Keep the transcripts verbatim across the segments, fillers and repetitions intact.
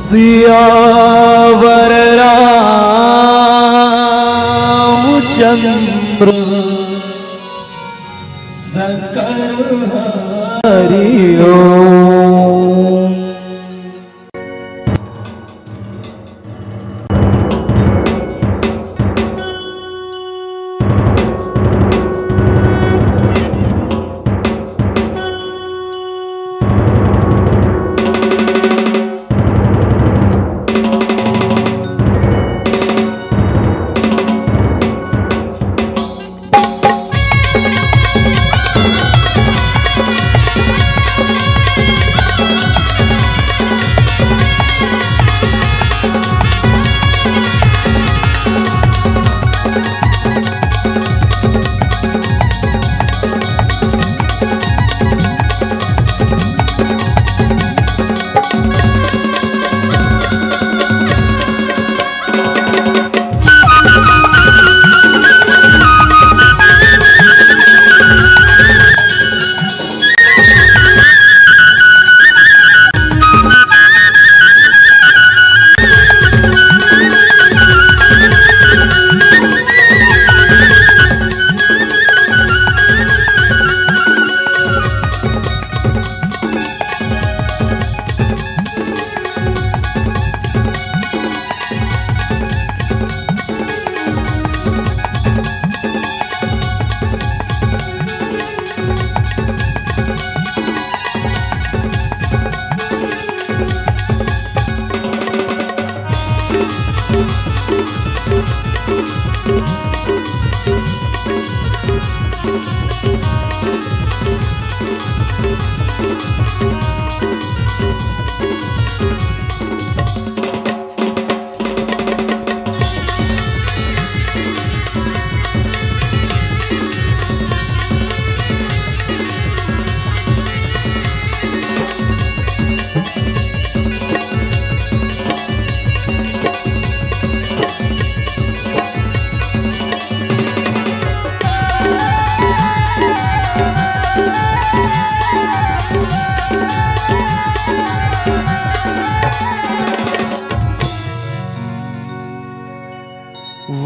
सियावर रामचंद्र शंकर हरि ओम।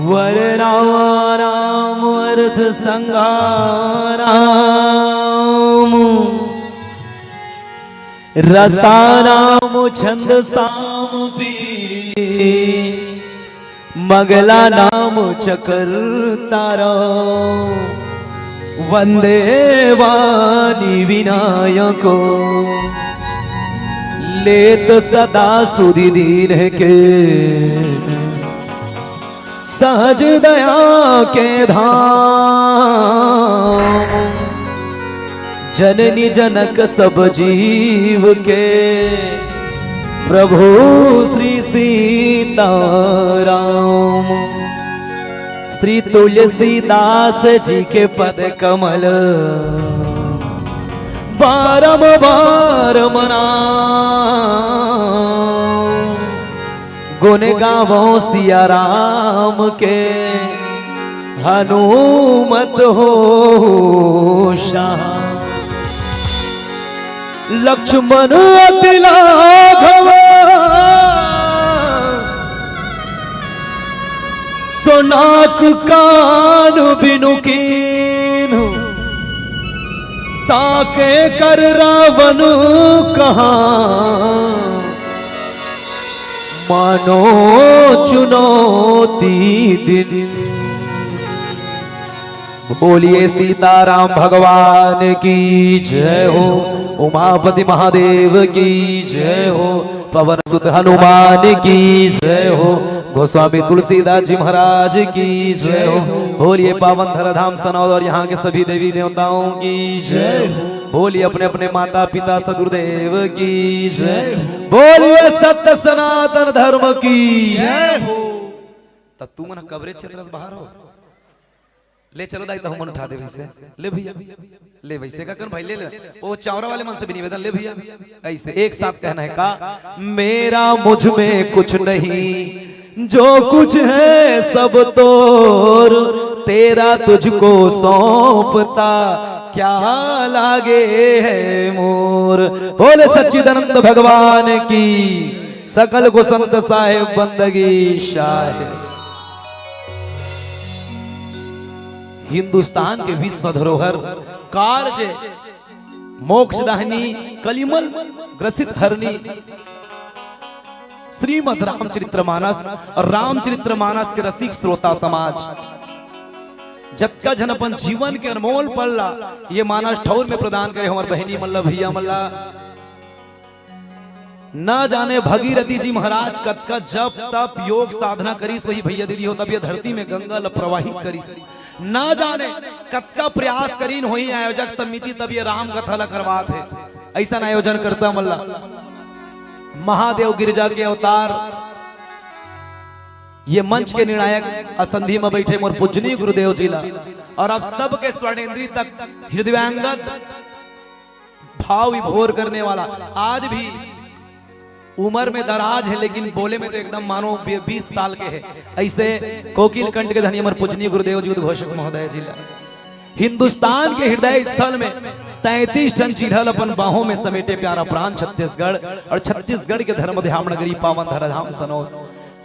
वर्णानाम अर्थ संज्ञानाम रसानाम छंदसामपि मंगलानाम च कर्तारौ वंदे वाणी विनायकौ। लेत सदा सुधि दीन्ह के सहज दया के धाम। जननी जनक सब जीव के प्रभु श्री सीताराम। श्री तुलसीदास जी के पद कमल बारंबार मनाम। गुण गावो सिया राम के, हनुमत हो श्याम। लक्ष्मण अति लाघव, सो नाक कान बिनु कीन्हु, ताके कर रावण कहा, मानो चुनौती दीन्ह। बोलिए सीताराम भगवान की जय हो, उमापति महादेव की जय हो, पवन सुत हनुमान की जय हो, गोस्वामी तुलसीदास जी महाराज की जय हो। बोलिए पावन धराधाम सनौद और यहाँ के सभी देवी देवताओं की जय हो। बोलिए अपने अपने माता पिता सदगुरुदेव की जय हो। बोलिए सत्य सनातन धर्म की जय हो। त तुमन कबरे क्षेत्र से बाहर हो, ले चलो दाई, त हमन उठा दे वैसे। ले भैया, ले वैसे का कर भाई, ले ले। ओ चावरा वाले मन से भी निवेदन, ले भैया। ऐसे एक साथ कहना है का, मेरा मुझ में कुछ नहीं, जो कुछ है सब तोर, तेरा तुझको सौंपता, क्या लागे है मोर। बोले सच्चिदानंद भगवान की। सकल को संत साहेब बंदगी साहेब। हिंदुस्तान के विश्व धरोहर, कार्य मोक्षदाहिनी, कलिमल ग्रसित हरनी, श्रीमद् रामचरित्र मानस और रामचरित्र मानस के रसिक श्रोता समाज, जतका झन अपन जीवन के अनमोल पल ला ये मानस ठौर में प्रदान करे, हमर बहिनी मन ला, भैया मन ला। ना जाने भगीरथी जी महाराज कतका जप तप योग साधना करिस होही भैया दीदी हो, तब ये धरती में गंगा ल प्रवाहित करिस। ना जाने कतका प्रयास करिन होही आयोजक समिति, तब ये राम कथा ल करवात हे। अइसन आयोजन करता मन ला। महादेव गिरजा के अवतार, ये मंच के निर्णायक असंधि में बैठे मोर पूजनीय गुरुदेव जी ला और आप सबके स्वर्णेंद्री तक हृदयांगत भाव विभोर करने वाला, आज भी उम्र में दराज है लेकिन बोले में तो एकदम मानो बी-, बीस साल के है। ऐसे कोकिल कंठ के धनी हमर पूजनीय गुरुदेव जी उद्घोषक महोदय जी ला हिंदुस्तान के हृदय स्थल में तैंतीस टन चीरल अपन बाहों में समेटे प्यारा प्राण छत्तीसगढ़ और छत्तीसगढ़ के धर्म धाम नगरी पावन धराधाम सनौर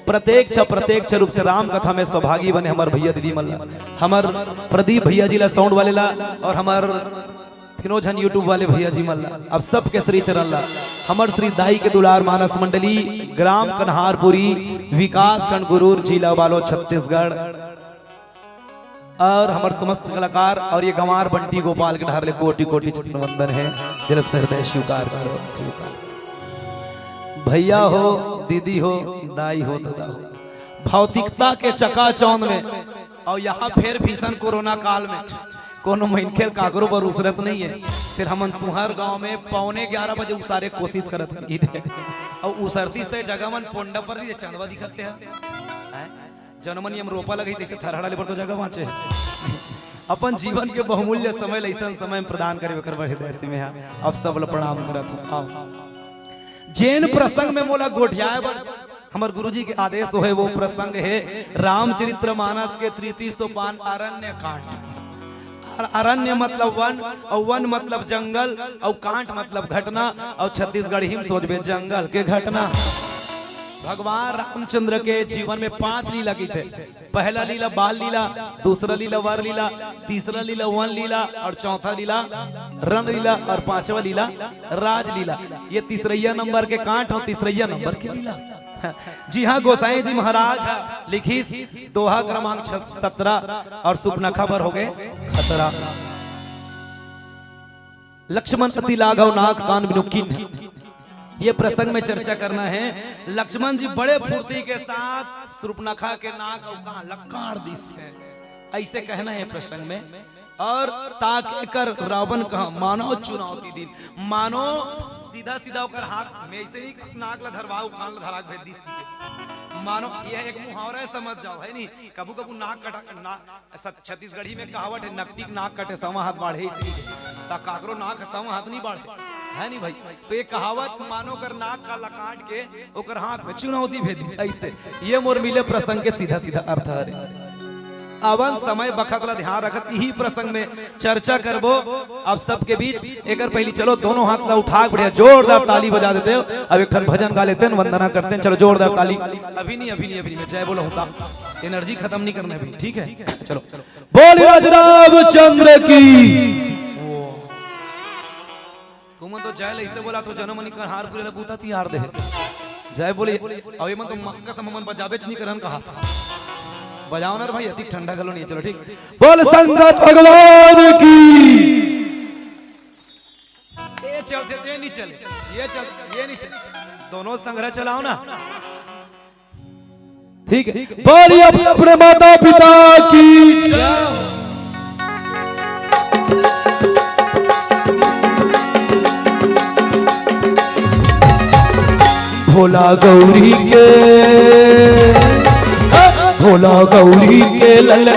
प्रत्यक्ष अप्रत्यक्ष रूप से राम कथा में सौभागी बने हमर भैया दीदी मन ला, हमर प्रदीप भैया जी ला साउंड वाले ला और हमर तीनों झन YouTube वाले भैया जी मन ला, अब सबके श्री चरण ला, हमर श्री दाई के दुलार मानस मंडली, ग्राम कन्हारपुरी, विकास खंड गुरूर, जिला बालोद, छत्तीसगढ़, और हमर समस्त कलाकार और ये गंवार बंटी गोपाल के डहर ले कोटि कोटि चरण वंदन है। दिल से हृदय स्वीकार करो, स्वीकार। भैया हो, दीदी हो, दाई हो, दादा हो, भौतिकता के चकाचौंध में और यहाँ फेर भीषण कोरोना काल में कोनो मनखे ल काकरो बर उसरत नहीं है। फिर हमन तुहर गांव में पौने ग्यारह बजे उसारे कोशिश करत हन गीत है। और उसरतीस ते जगह मन पोंडा पर भी चंदवा दिखते हैं। हैं? जनमन ये हम रोपा लगई तैसे थरहड़ा ले बर तो जगह बाँचे। अपन जीवन के बहुमूल्य समय ल अइसन समय में प्रदान करे, ओकर बर हृदय से मैं हा अब सब ल प्रणाम करत हूँ। आओ। जेन प्रसंग में मोला गोठियाए बर हमर गुरुजी के आदेश होय, वो प्रसंग हे रामचरित्र मानस के तृतीय सोपान अरण्य कांड। अर-, अरण्य मतलब वन, और वन मतलब जंगल, और कांड मतलब घटना, और छत्तीसगढ़ी में सोचबे जंगल के घटना। भगवान रामचंद्र के जीवन में पांच लीला की थे। पहला लीला बाल लीला, दूसरा लीला वर लीला, तीसरा लीला वन लीला और चौथा लीला रण लीला और पांचवा लीला राजलीला। ये तीसरैया नंबर के कांड और तीसरैया नंबर के लीला। जी हाँ, गोसाई जी महाराज ह लिखिस दोहा क्रमांक छ-, सत्रह और सुपनखा पर हो गए खतरा। लक्ष्मण अति लाघव नाग कान बिनु कीन्ह। ये प्रसंग में चर्चा करना है। लक्ष्मण जी बड़े फुर्ती के साथ सुपनखा के नाक अउ कान ल काट दिस है, ऐसे कहना है प्रसंग में। और ताके कर रावण कहा मानो चुनौती दिन, मानो सीधा सीधा ओकर हाथ में ऐसे नहीं नाक ला धरवाओ, कान ला धरा के भेज दिस। मानो ये एक मुहावरा है, समझ जाओ, है नहीं? कभू कभू नाक कटा ना, सत-, छत्तीसगढ़ी में कहावत है, "नकटी के नाक कटे सवा हाथ बाढ़े", इसलिए ता काकरो नाक सवा हाथ नहीं बाढ़े, है नहीं भाई? तो ये कहावत मानो कर नाक ला काट के ओकर हाथ में चुनौती भेज दी। ऐसे ये मोर मिले प्रसंग के सीधा सीधा अर्थ हरे। अवन समय बखत ला ध्यान रखत यही प्रसंग में चर्चा करबो आप सबके बीच। एकर पहली चलो दोनों हाथ ला उठा के बढ़िया जोरदार ताली बजा देते हो। अब एक ठन भजन गा लेते हैं, वंदना करते हैं। चलो जोरदार ताली। अभी नहीं, अभी नहीं, अभी नहीं, मैं जय बोला हूँ ता एनर्जी खत्म नहीं करना अभी, ठीक है? चलो। बोल राज रामचंद्र की। तुमन तो जय ले इसे बोला तो जनमनी कन्हारपुरी ला बूता तियार दे। जय बोले। अब ये मन तो माँ कसम हमन बजाबेच नहीं करन कहा। बजाओ ना रे भाई, अति ठंडा गलो नहीं है। चलो ठीक। बोल शंकर भगवान की। ये चलते, ये नहीं चले, ये चल, ये नहीं चले। दोनों संग्रह चलाओ ना। ठीक है, बोलिए अपने, अपने माता पिता की जय। भोला गौरी के, भोला गौरी के ललना,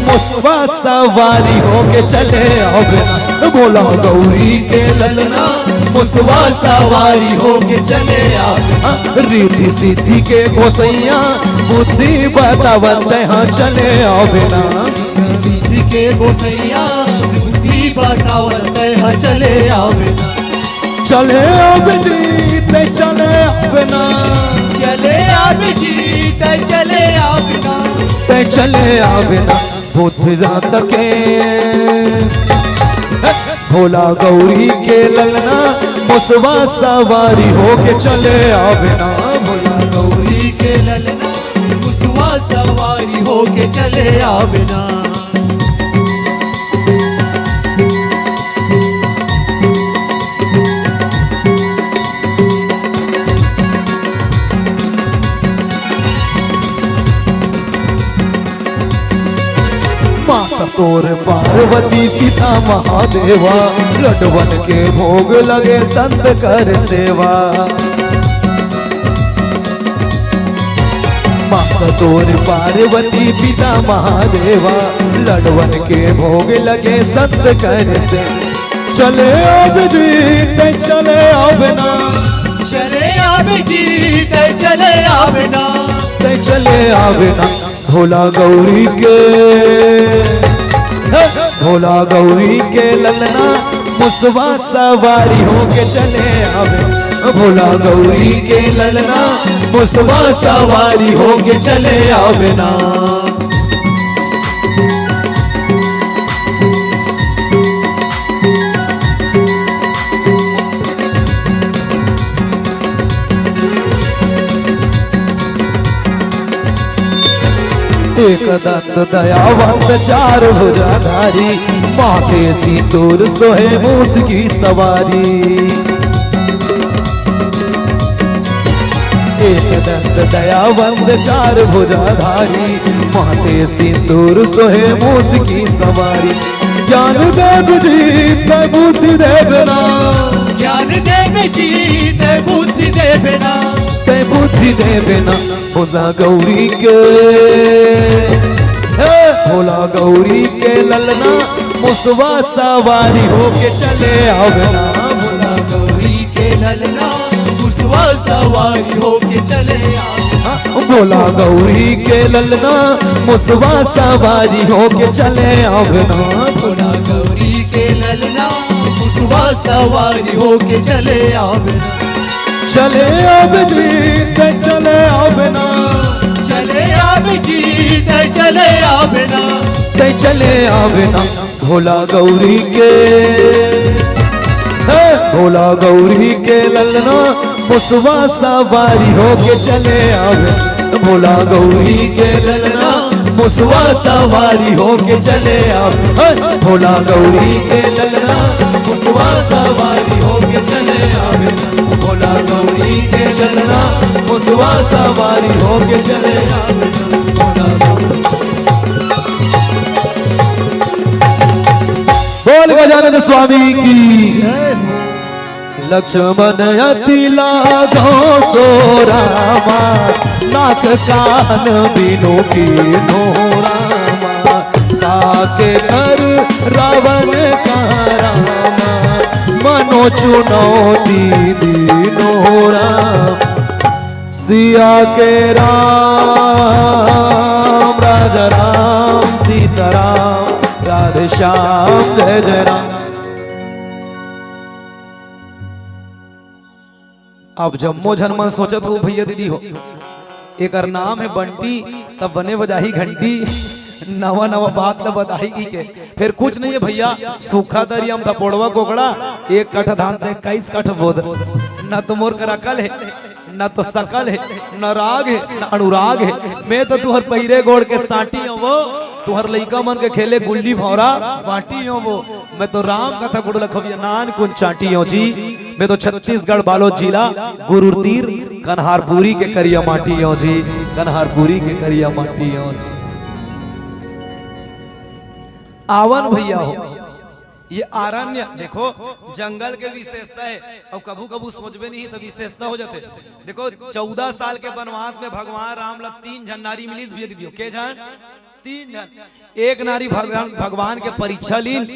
मुसवा सवारी होके चले आवे ना। भोला गौरी के ललना, मुसवा सवारी होके चले आवे ना। रिद्धि सिद्धि के गोसैया, बुद्धि बतावत तहाँ चले आवे ना। सिद्धि के गोसैया, बुद्धि बतावत तहाँ चले आवे ना। चले आबे जी, तैं चले आबे ना। चले आबे जी, तैं चले आबे ना। तैं चले आबे ना, बुद्धि दांत के। भोला गौरी के ललना, मुसवा सवारी होके चले आबे ना। भोला गौरी के ललना, मुसवा सवारी होके चले आबे ना। माता तोर पार्वती पिता महादेवा, लड्डवन के भोग लगे संत कर सेवा। माता तोर पार्वती पिता महादेवा, लड्डवन के भोग लगे संत कर से। चले आबे जी, तैं चले आबे ना। चले आबे जी, तैं चले आबे ना। तैं चले आबे ना। भोला गौरी के, हे, भोला गौरी के ललना, मुसवा सवारी होके चले आबे। भोला गौरी के ललना, मुसवा सवारी होके चले आबे ना। एक दंत दयावंत चार भुजाधारी, माथे सिंदूर सोहे मूस की सवारी। एक दंत दयावंत चार भुजाधारी, माथे सिंदूर सोहे मूस की सवारी। ज्ञान देव जी तैं बुद्धि देबे ना। ज्ञान देव जी तैं बुद्धि देबे ना। तैं बुद्धि देबे ना। भोला गौरी के, हे, भोला गौरी के ललना, मुसवा सवारी होके चले आबे ना। भोला गौरी के ललना, मुसवा सवारी होके चले आबे ना। हाँ, भोला गौरी के ललना, मुसवा सवारी होके चले आबे ना। भोला गौरी के ललना, मुसवा सवारी होके चले आबे ना। चले आबे जी, तैं चले आबे ना। चले आबे जी, तैं चले आबे ना। तैं चले आबे ना। भोला गौरी के, हे, भोला गौरी के ललना, मुसवा सवारी होके चले आबे। भोला गौरी के ललना, मुसवा सवारी होके चले आबे। हे, भोला गौरी के ललना, मुसवा सवारी होके चले आबे। भोला गौरी के ललना, मुसवा सवारी होके चले आबे। भोला गौरी। बोल गजानन स्वामी की। लक्ष्मण अति लाघव सो रामा, नाक कान बिनु कीन्हो रामा। ताके कर रावण का रामा, मनो चुनौती दीन्हो राम। सिया के राम, राजा राम, सीता राम, राधे श्याम, जय जय राम। अब जम्मो झन मन सोचत हो भैया दीदी हो, एकर नाम हे बंटी, तब बने बजाही घंटी, नवा नवा बात ल बताही की के। फेर कुछ नहीं हे भैया, सूखा दरिया म धपोड़वा कोकड़ा, एक कठा धान ते इक्कीस कठ बोद। न तो मोर कर अकल हे, न तो सकल हे, न राग हे, न अनुराग हे। मैं तो तुहर पहिरे गोड़ के सांटी हों वो, तुहर लइका मन के खेले गुल्ली भौंरा बांटी हों वो। मैं तो राम कथा गुड़ लखविया नानकुन चांटी हों जी। मैं तो छत्तीसगढ़ बालोद जिला गुरुर तीर कन्हारपुरी के करिया माटी हों जी, कन्हारपुरी के करिया माटी हों जी। आवन भैया हो, ये अरण्य देखो, जंगल के विशेषता हे, अउ कभू कभू सोचबे नहीं त विशेषता हो जाथे। देखो, चौदह साल के वनवास में भगवान राम ला तीन झन नारी मिलिस भैया दीदी हो। के झन? तीन झन। एक नारी भगवान, भगवान के परीक्षा लीन,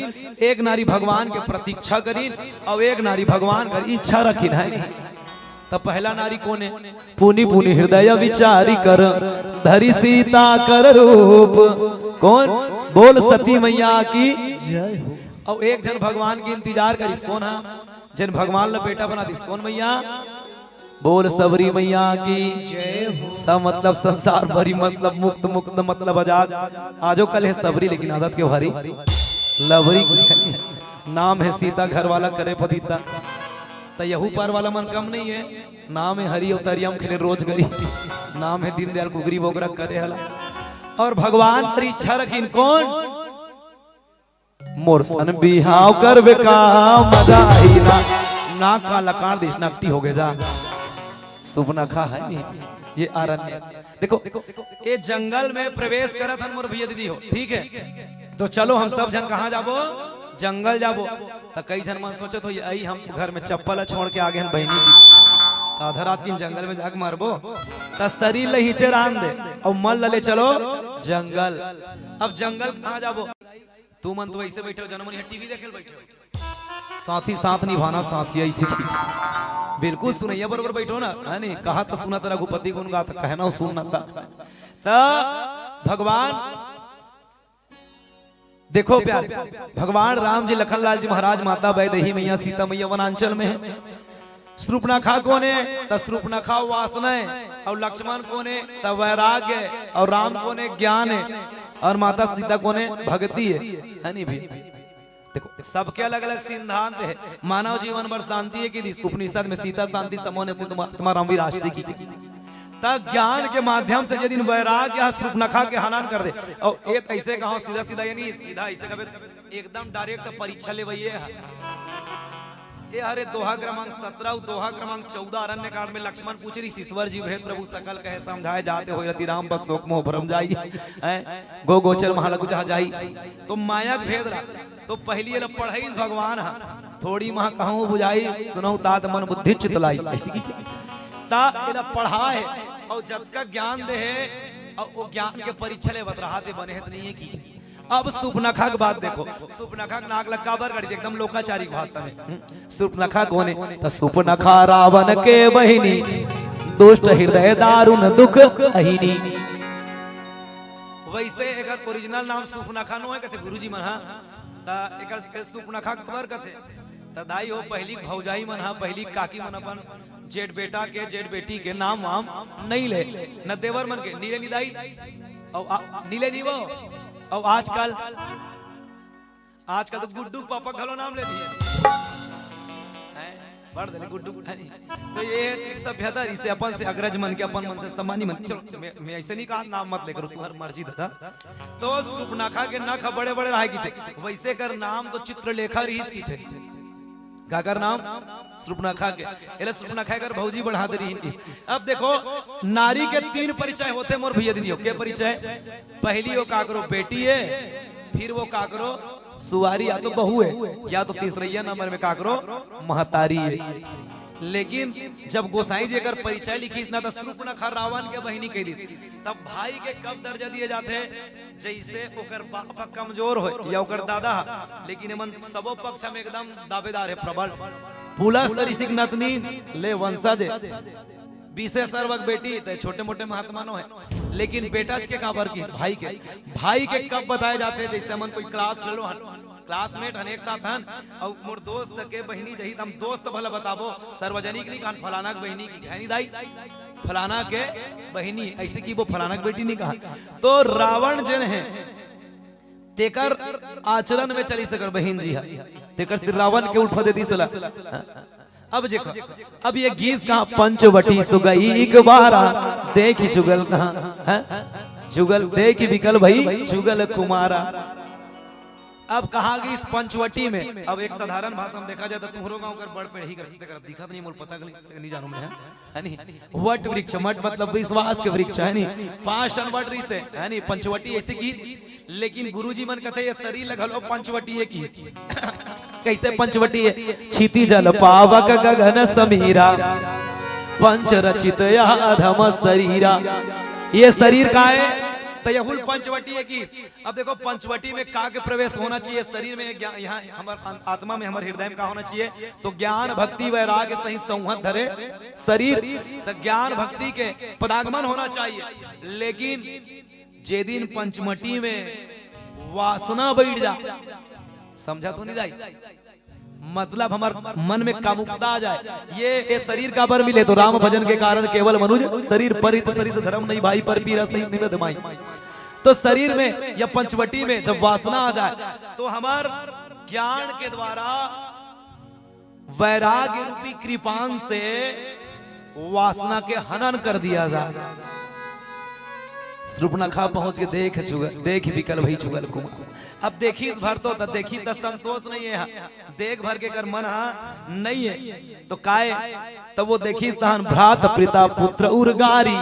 एक नारी भगवान के प्रतीक्षा करिन, अउ एक नारी भगवान कर इच्छा रखिन हे। त पहला नारी कोन हे? पुनि पुनि हृदय विचारि कर, धरि सीता कर रूप। कोन? बोल सती मैया की। जय हो। अउ एक झन भगवान के इंतजार करिस, कोन हा? जेन भगवान ला बेटा बना दिस, कोन मैया? बोल सबरी मैया की। जय हो। सब मतलब संसार भरी मतलब मुक्त, मुक्त मतलब आजाद। आजो कल हे सबरी, लेकिन आदत के भारी लबरी। नाम हे सीता, घर वाला करे पतिता। त यहू पार वाला मन कम नहीं है। नाम हे हरि अवतारिया म खेले रोज करी। नाम हे दीनदयाल कुकरी बोकरा करे हला। अउ भगवान तेरी इच्छा रखिन कोन? मोर सन बिहाव करबे का मजा ही ना। नाक का लकार दिस, नकटी हो गे जा। सुपनखा हे नहीं ये अरण्य। देखो, ये जंगल में प्रवेश करत हन मोर भैया दीदी हो, ठीक है? तो चलो हम सब झन कहाँ जाबो? जंगल जाबो। त कई झन मन सोचत हो, "अई हम घर में चप्पल छोड़ के आगे हन बहिनी की।" त आधा रात के जंगल में जाके मरबो। त शरीर ले हिचे रान दे अउ मन ल ले चलो जंगल। अब जंगल कहाँ जाबो? तुमन तो ऐसे बैठे हो, जनो मन यहाँ टीवी देखे ल बैठे हो। साथी साथ निभाना, साथी ऐसे ठीक। बिल्कुल सुनैया बरोबर बैठो ना, है नहीं? कहा तो सुना त रघुपति गुण गाथा, कहना सुनना त। त भगवान, देखो प्यारे, भगवान राम जी, लखन लाल जी महाराज, माता वैदेही मैया, सीता मैया वनांचल में है। सुपनखा कोन हे? त सुपनखा वासना हे। अउ लक्ष्मण कोन हे? त वैराग्य हे। अउ राम कोन हे? ज्ञान हे। अउ माता सीता कोन हे? भक्ति हे। है नहीं भैया? देखो, सबके अलग-अलग सिद्धांत हे। मानव जीवन बर शांति हे कि दिस, उपनिषद में सीता शांति समो नियते तुम आत्मा रमौ विराजती की। त ज्ञान के माध्यम से जे दिन वैराग्य ह सुपनखा के हनन कर दे, अउ ए त ऐसे कहो सीधा सीधा, यानी सीधा ऐसे कबे एकदम direct परीक्षा लेवइया हे। ए हरे दोहा क्रमांक सत्रह अउ दोहा क्रमांक चौदह अरण्य कांड में लक्ष्मण पूछ रहिस, ईश्वर जी भेद प्रभु सकल कहे समझाए, जाते होय रति राम बस शोक मोह भरम जाई। हैं? गो गोचर महालघु जहाँ जाई। तो माया के भेद रहा। तो पहली एला पढ़ाई भगवान ह, थोड़ी महा कहूँ बुझाई, सुनहु तात मन बुद्धि चित लाई। ऐसी की ता एला पढ़ाए अउ जतका ज्ञान दे हे, अउ वो ज्ञान के परीक्षा लेवत रहा ते बने हे त नहीं हे की। अब सुपनखा के बात देखो, सुपनखा के नाक ल काबर काट दे, एकदम लोकाचारी भाषा में। हम्म, सुपनखा कोन हे? त सुपनखा रावण के बहिनी, दुष्ट हृदय दारुण दुख अहिनी। वैसे एकर original नाम सुपनखा नो हे, कथे गुरुजी मन, हाँ। त एकर, एकर सुपनखा काबर कथे? त दाई हो, पहिली भौजाई मन, हाँ, पहिली काकी मन अपन जेठ बेटा के, जेठ बेटी के नाम वाम नहीं ले, न देवर मन के, नी ले नी दाई, अउ आ-, नी ले नी वो, अउ आजकल, आजकल तो गुड्डू के पापा घलो नाम ले दिए। हैं? बढ़ देले गुड्डू, है नी? तो ये सभ्यता, इसे अपन से अग्रज मन के, अपन मन से सम्मानी मन। चलो, मैं, मैं ऐसे नहीं कहा, नाम मत लेकर, तुम्हारी मर्जी दादा। तो सुपनखा के नख बड़े बड़े रहा की थे, वैसे कर नाम तो चित्रलेखा रहीस की थे। काकर नाम? सुपनखा के। एला सुपनखा कर भौजी बढ़ा दे रही इनकी। अब देखो, नारी के तीन परिचय होते मोर भैया दीदी हो। के परिचय? पहली वो काकरो बेटी हे, फिर वो काकरो सुवारी या तो बहू हे, या तो तीसरैया नंबर में काकरो महतारी हे। लेकिन जब गोसाई जी एकर परिचय लिखिस ना, त सुपनखा रावण के बहिनी कह दिस। तब भाई के कब दर्जा दिए जाथे? जैसे ओकर बाप ह कमजोर होय या ओकर दादा ह, लेकिन एमन सबो पक्ष में एकदम दावेदार हे, प्रबल। पुलस्त्य ऋषिक नतनी ले वंशज हे। बीसे सर्वक बेटी, त छोटे मोटे महात्मा नो हे, लेकिन बेटाच के काबर की भाई के, भाई के कब बताए जाथे? जैसे हमन कोई class fellow हन, classmate हन, एक साथ हन, अउ मोर दोस्त के बहिनी जही, त हम दोस्त भला बताबो, सार्वजनिक नहीं कहन, फलाना के बहिनी की, है नी दाई? फलाना के बहिनी, ऐसे की वो फलाना के बेटी नहीं कहा। तो रावण जेन हे, तेकर आचरण में चलिस एकर बहिन जी ह, तेकर से रावण के उठा दे दिस ला। अब देखो, अब ये गीस कहाँ? पंचवटी सुगई एक बारा, देख जुगल कहाँ? हैं? जुगल देख बिकल भई जुगल कुमारा। अब कहाँ गईस? पंचवटी में। अब एक साधारण भाषा में देखा जाए तो तुहरो गाँव कर बड़ पेड़ही कर, तेकर दिखत नहीं, मोर पता नहीं, नहीं जानूं मैं, है नी? वट वृक्ष, मट मतलब विश्वास के वृक्ष, है नी? पांच ठन वट रहिस हे, है नी? पंचवटी ऐसे की, लेकिन गुरुजी मन कथे ये शरीर ल घलो पंचवटी हे किहिस। कैसे पंचवटी हे? क्षिति जल पावक गगन समीरा, पंच रचित यह अधम शरीरा। ये शरीर का हे? त यहू ल पंचवटी हे किहिस। अब देखो, पंचवटी में का के प्रवेश होना चाहिए? शरीर में ज्ञा-, यहाँ हमर अं-, आत्मा में, हमर हृदय में का होना चाहिए? तो ज्ञान, भक्ति, वैराग्य सहित संवत धरे शरीर, तो ज्ञान भक्ति के पदागमन होना चाहिए। लेकिन जे दिन पंचवटी में वासना बैठ जा, समझा तो नहीं दाई? मतलब हमर मन में कामुकता आ जाए। ये, ये शरीर काबर मिले? तो राम भजन के कारण केवल मनुज शरीर, परित शरीर से धर्म नहीं भाई, पर पीरा सही निमित्त माई। तो शरीर में या पंचवटी में जब वासना आ जाए, तो हमर ज्ञान के द्वारा वैराग्य रूपी कृपान से वासना के हनन कर दिया जाए। सुपनखा पहुंच के देख चुगल, देख विकल भई चुगल कुमार। अब देखिस भर तो, त देखिस त संतोष नहीं है, देख भर के कर मन हा नहीं है। तो काय? तब वो देखिस तहन भ्रात पिता पुत्र उरगारी।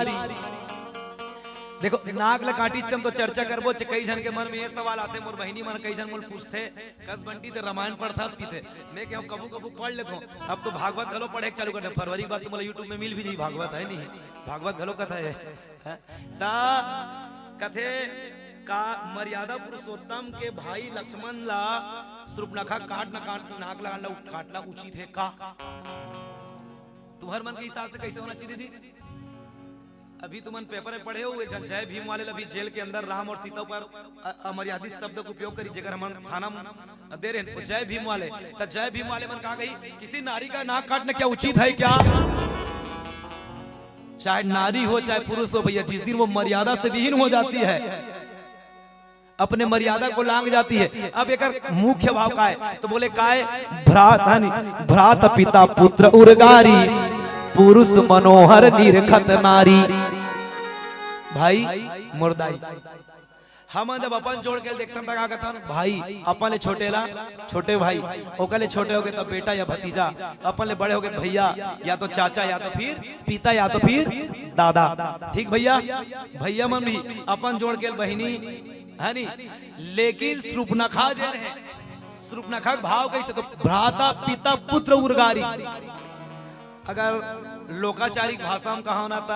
देखो, नाक ल काटिस त हम तो चर्चा करबो, च-, कई झन के मन में ये सवाल आथे, मोर बहिनी मन कई झन मोल पूछथे, "कस बंटी ते रामायण पढ़थस किथे?" मैं कहूँ, "कभू कभू पढ़ लेथों।" अब तो भागवत घलो पढ़े के चालू कर दे, फरवरी के बाद तो मोला YouTube में मिल भी जाही भागवत, है नहीं? भागवत घलो कथा है, हैं? ता कथे का मर्यादा पुरुषोत्तम के भाई लक्ष्मण ला सुपनखा काट न काट, नाक लगा ला काटना उचित है का? तुम्हर मन के हिसाब से कैसे होना चाहिए दीदी? अभी तुमन पेपर में पढ़े हो, एक झन जय भीम वाले अभी जेल के अंदर राम और सीता पर अ-, अमर्यादित शब्द का उपयोग करी, जेकर हमन थाना में दे रहे हैं, वो जय भीम वाले। तो जय भीम वाले मन का कही, "किसी नारी का नाक काटना क्या उचित है क्या?" चाहे नारी हो, चाहे पुरुष हो भैया, जिस दिन वो मर्यादा से विहीन हो जाती है, अपने मर्यादा को लांघ जाती है। अब एकर मुख्य भाव का है, तो बोले काय? भ्रात, है नी? भ्रात पिता पुत्र उरगारी, पुरुष मनोहर निरखत नारी। भाई मोर दाई, हमन जब अपन जोड़ के देखथन त का कथन? भाई, अपन ले छोटे ला छोटे भाई, ओकर ले छोटे होगे त बेटा या भतीजा, अपन ले बड़े होगे त भैया या तो चाचा या तो फिर पिता या तो फिर दादा। ठीक भैया, भैया मन भी अपन जोड़ के बहिनी, है नी? लेकिन सुपनखा जे रहे, सुपनखा के भाव कैसे? तो भ्राता पिता पुत्र उरगारी। अगर लोकाचारिक भाषा में कहा ना त,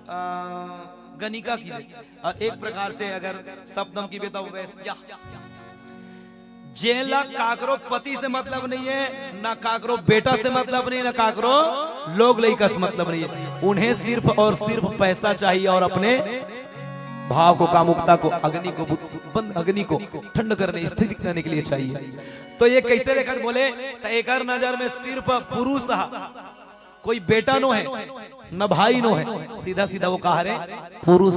अ, गनिका की दे, और एक प्रकार से अगर शब्दम की बेता वैश्या, जेला काकरो पति से मतलब नहीं है, ना काकरो बेटा से मतलब नहीं, ना काकरो लोग लइका से मतलब नहीं है। उन्हें सिर्फ और सिर्फ पैसा चाहिए और अपने भाव को, कामुकता को, अग्नि को बुत-, बंद, अग्नि को ठंड करने, स्थिर करने के लिए चाहिए। तो ये कैसे देखत बोले, तो एकर नजर में सिर्फ पुरुष हा, कोई बेटा नो है, न भाई नो है, सीधा सीधा वो कहा रे, पुरुष।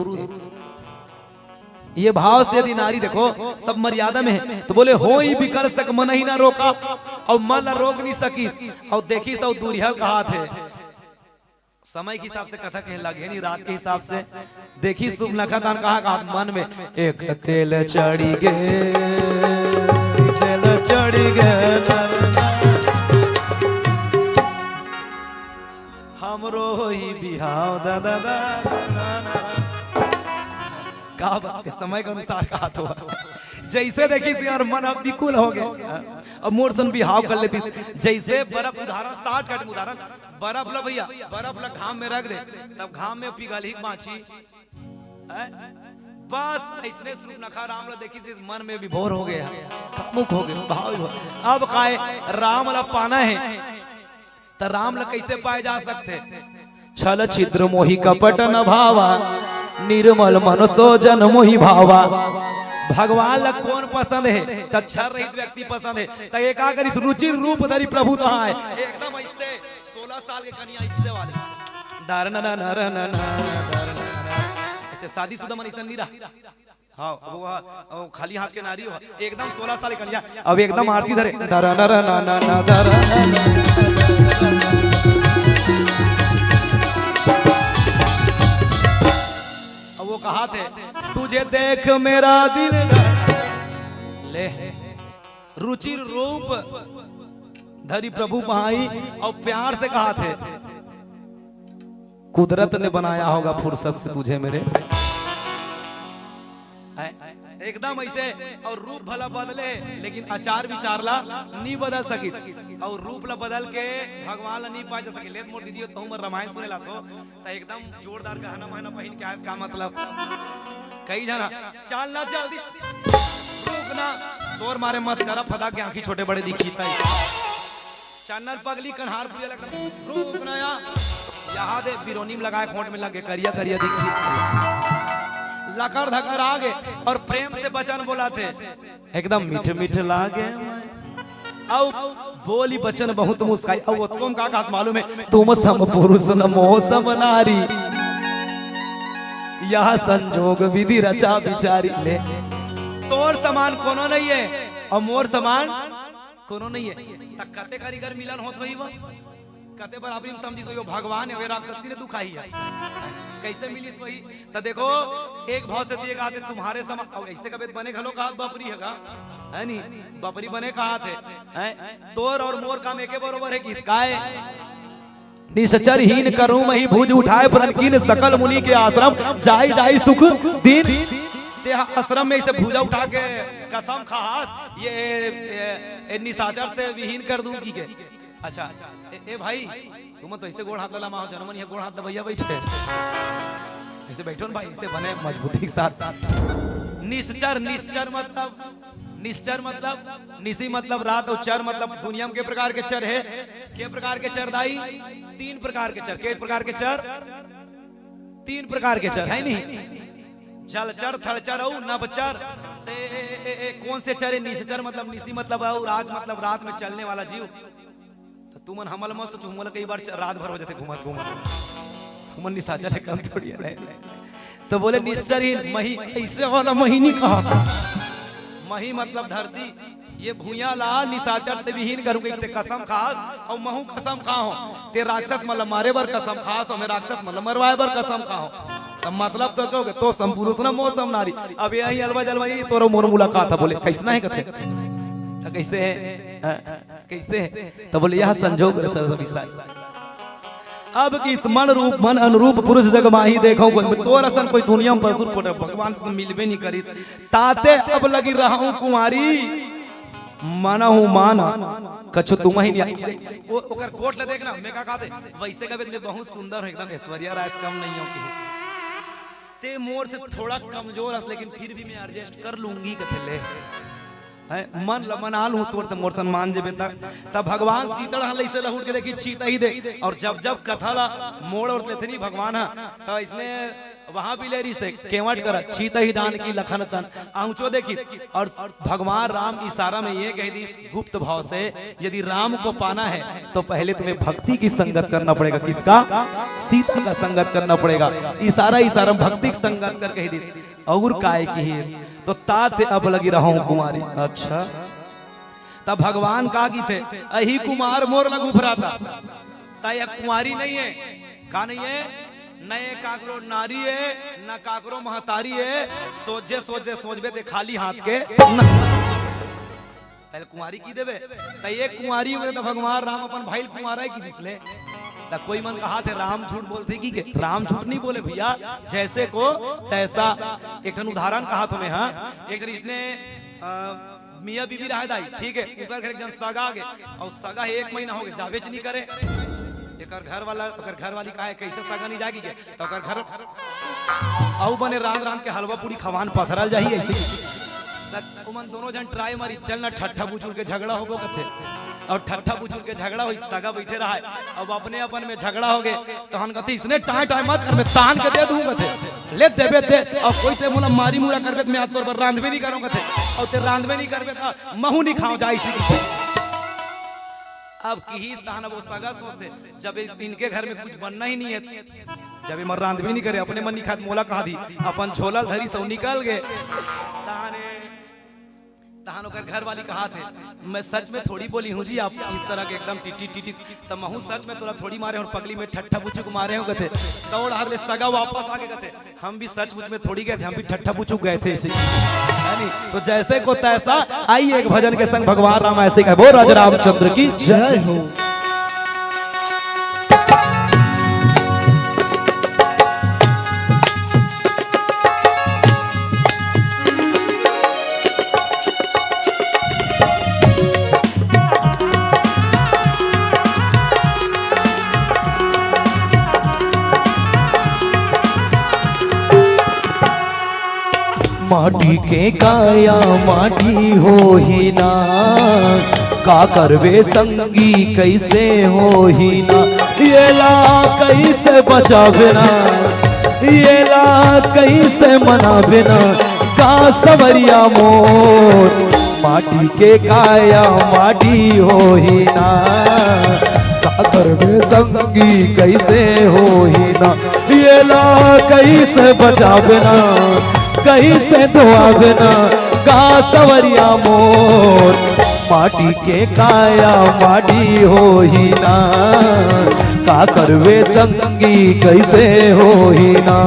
ये भाव से यदि नारी देखो, सब मर्यादा में है, तो बोले, "होई बिकल सक मन ही ना रोका," और मन ला रोक नहीं सकीस, और देखिस, और दूरिहा कहा थे। समय के हिसाब से कथा कहे लगे नहीं, रात के हिसाब से। देखिस सुपनखा तहन कहा, कहा मन में, "एक तेल चढ़ी गे, तेल चढ़ी गे, हमरो ही बिहाव दा, दा, दा, दा, दा।" का बात है, समय के अनुसार कहा तो जैसे देखिस यार, मन अब विकुल हो गए, अब मोर सन बिहाव कर लेतिस। जैसे बर्फ उदाहरण, शॉर्टकट में उदाहरण, बर्फ ला भैया, बर्फ ला घाम में रख दे, तब घाम में पिघल ही बाँची। हैं? बस ऐसने सुपनखा राम ला देखिस, मन में विभोर हो गया, कामुक हो गया, भाव विभोर। अब काय, राम ला पाना है, त राम ला कैसे पाए जा सकथे? छल छिद्र मोहि कपट न भावा, निर्मल मन सो जन मोहि भावा। भगवान ला कौन पसंद है? त छल रहित व्यक्ति पसंद है। त ये का करिस, रुचिर रूप धरि प्रभु तहाँ आए। एकदम ऐसे सोलह साल के कन्या ऐसे वाले। दर न न न र न न, दर न न न। ऐसे शादीशुदा मन ऐसा नहीं रहा। हाँ, अब वो, वो खाली हाथ के नारी हो, एकदम सोलह साल के कन्या, अब एकदम आरती धरे, दर न र न न न, दर न न न। अब वो कहा थे, "तुझे देख मेरा दिल," ले, रुचिर रूप धरि प्रभु पाई, और प्यार से कहा थे, "कुदरत ने बनाया होगा फुर्सत से तुझे मेरे।" हैं? एकदम ऐसे, और रूप भला बदले, लेकिन आचार विचार ला नहीं बदल सकिस, और रूप ला बदल के भगवान ला नहीं पाए जा सके। लेत मोर दीदी हो, तहूँ मन रामायण सुने ला थो, त एकदम जोरदार गहना महना पहिन के आयस का मतलब? कई जना, "चल ना जल्दी, रुक ना, तोर मारे मस्करा फदा के आँखी छोटे बड़े दिखी तई।" चन्नर पगली कन्हार पुरिया लग रहा, "रुक ना या।" यहाँ दे बिरोनी में लगाए, खोट में लगे, करिया करिया दिखी। लकर धकर आगे और प्रेम से बचन बोलथे, एकदम मीठ मीठ लागे मैं। अउ बोली बचन बहुत मुस्काई। अउ ओतको म का कहत मालूम हे, "तुम सम पुरुष न मोह सम नारी, यह संजोग विधि रचा बिचारी।" ले, तोर समान कोनो नहीं हे अउ मोर समान कोनो नहीं हे। त कते कारीगर मिलन होत होही वो? कते बराबरी म समझिस होही वो भगवान हे, वे राक्षसी ले दुखाही हे। कइसे मिलिस होही? त देखो, एक भाव से दिए कहत हे तुम्हारे समान, अउ अइसे कबे बने घलो कहत बपरी हे गा, हे नी? बपरी बने कहत हे, हैं? तोर अउ मोर काम एके बरोबर हे, किसका हे? निश्चर हीन करूं मही भुज उठाए, प्रण कीन सकल मुनि के आश्रम, जाई जाई सुख दीन। ते आश्रम में अइसे भुजा उठा के कसम खास, ये, ये, ये निशाचर से विहीन कर दूंगी के? अच्छा, ए, ए भाई, तुमन तो अइसे गोड़ हाथ लला माहो, जनमन ये गोड़ हाथ दबइया बइठे। अइसे बइठो न भाई, अइसे बने मजबूती के साथ। निश्चर, निश्चर मतलब, निश्चर मतलब, निशी मतलब रात अउ चर मतलब दुनिया म के प्रकार के चर हे? के प्रकार के चर दाई? तीन प्रकार के चर। के प्रकार के चर? तीन प्रकार के चर, हे नी? जलचर, थलचर अउ नभचर। ते ए, ए, ए, ए, कोन से चर हे? निश्चर मतलब, निशी मतलब अउ रात मतलब रात में चलने वाला जीव। त तुमन हमला मत सोचो, हमला कई बार च-, रात भर हो जाथे घूमत घूमत। हमन निशाचर हे, कम थोड़ी हे, नहीं। त बोले निश्चर हीन, मही, अइसे वाला मही नहीं कहा था। मही मतलब धरती, ये भुइयां ला निशाचर से विहीन करूं कहिके कसम खास, अउ महूं कसम खाहों, ते राक्षस मन ला मारे बर कसम खास, अउ मैं राक्षस मन ला मरवाए बर कसम खाहों। त मतलब तो कहोगे, "तो सम पुरुष न मोह सम नारी।" अब यही अलवा जलवा, ये तोरो मोर मुलाकात हे, बोले, "कइसना हे?" कथे, "त कइसे हे?" हाँ। कइसे? त बोले, "यह संजोग रचा बिचारी।" अब किस मन रूप मन अनुरूप पुरुष जग माही देखो कोई, तोर असन कोई दुनिया में पसुर पोटर भगवान से मिलबे नहीं करिस। ताते अब लगी रहूं कुंवारी, मनहु मान कछु तुम ही नहीं। वो ओकर कोट ले देखना, मैं का कहते, वइसे कबे मैं बहुत सुंदर हूं, एकदम ऐश्वर्या राय से कम नहीं हूं किसी से। ते मोर से थोड़ा कमजोर हस, लेकिन फिर भी मैं एडजस्ट कर लूंगी कथे ले। हैं, मन ल मना लूं तोर त मोर सन मान जेबे त। त भगवान सीतड़ ह लइसे लहुट के देखी चीता ही दे। अउ जब जब कथा ला मोड़ अउ लेथे नी भगवान ह, त इसने वहां भी ले रही से केवट कर चीता ही दान की लखन तन आंचो देखिस। अउ भगवान राम इशारा में ये कह दी गुप्त भाव से, "यदि राम को पाना है तो पहले तुम्हें भक्ति की संगत करना पड़ेगा।" किसका? सीता का संगत करना पड़ेगा। इशारा इशारा में भक्ति की संगत कर कह दी। अउ काय किहिस? तो तात अब लगी रहूं कुंवारी। अच्छा, त भगवान का किथे, "अही कुमार मोर लग उफराता।" त ये कुंवारी नहीं हे, का नहीं हे? न ये काकरो नारी हे, न काकरो महतारी हे। सोझे सोझे सोचबे ते खाली हाथ के न। तैं कुंवारी की देबे, त ये कुंवारी होगे त भगवान राम अपन भाई ल कुंवारा ही की दिस ले। त कोई मन कहाथे राम झूठ बोलथे कि के? राम झूठ नहीं बोले भैया, जैसे को तैसा। एक ठन उदाहरण कहाथों मैं, हाँ, एक ठन इसने, अ, मियाँ बीबी रहे दाई, ठीक हे, ओकर घर एक जन सगा आगे, अउ सगा हे एक महीना होगे, जाबेच नहीं करे। एकर घर वाला, ओकर घर वाली कहा हे, "कइसे सगा नहीं जागी के?" त ओकर घर अउ बने रांध रांध के हलवा पूड़ी खवान पथरल जाही अइसे। त ओमन दोनों जन ट्राई मारी, "चल ना ठट्ठा बुचुर के झगड़ा होबो," कथे। अउ ठट्ठा बुचुर के झगड़ा होई, सगा बइठे रहा हे। अब अपने अपन में झगड़ा होगे, तहन कथे, "इसने टाय टाय मत कर, मैं तान के दे दूं," कथे। "ले देबे दे, अउ कोई ते मोला मारी मुरा करबे त मैं आज तोर बर रांधबे नहीं करों," कथे। "अउ ते रांधबे नहीं करबे त महूं नहीं खाओं जाइसी।" अब किहिस तहन अब वो सगा सोचथे, जब इनके घर में कुछ बनना ही नहीं हे, जब ये मन रांधबे नहीं करे, अपने मन नहीं खात, मोला कहा दी, अपन झोला धरी सो निकल गे। तहने, तहन ओकर घर वाली कहाथे, "मैं सच में थोड़ी बोली हूँ जी, आप इस तरह के एकदम टिटी टिटी, त महूं सच में तोला थोड़ी मारे हूं, पगली में ठट्ठा बुचुक मारे हूं," कथे। दौड़ हार ले सगा वापस आगे कथे, "हम भी सचमुच में थोड़ी गए थे, हम भी ठट्ठा बुचुक गए थे इसी।" है नी? तो जैसे को तैसा, आइए एक भजन के संग भगवान राम ऐसे कहे, "बोल राजा रामचंद्र की जय हो।" माटी के काया माटी होही ना, का करबे संगी कइसे होही ना, येला कइसे बचाबे ना। येला कइसे मनाबे ना, का सवरिया मोर, माटी के काया माटी होही ना, का करबे संगी कइसे होही ना, येला कइसे बचाबे ना, कइसे धोआबे ना, का सवरिया मोर, माटी के काया माटी होही ना, का करबे संगी कइसे होही ना।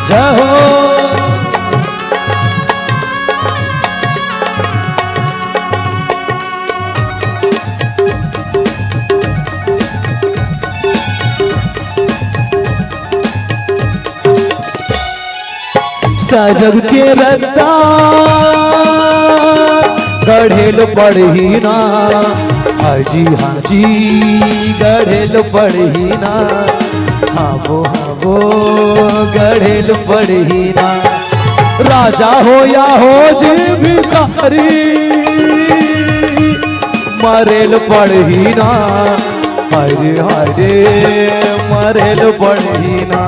जय हो। साजब के रद्दा गढ़ेल पड़ही ना, हाजी हाजी गढ़ेल पड़ही ना, हाबो हाबो गढ़ेल पड़ही ना। राजा हो या हो जी भिखारी, मरेल पड़ही ना, हरे हरे मरेल पड़ही ना,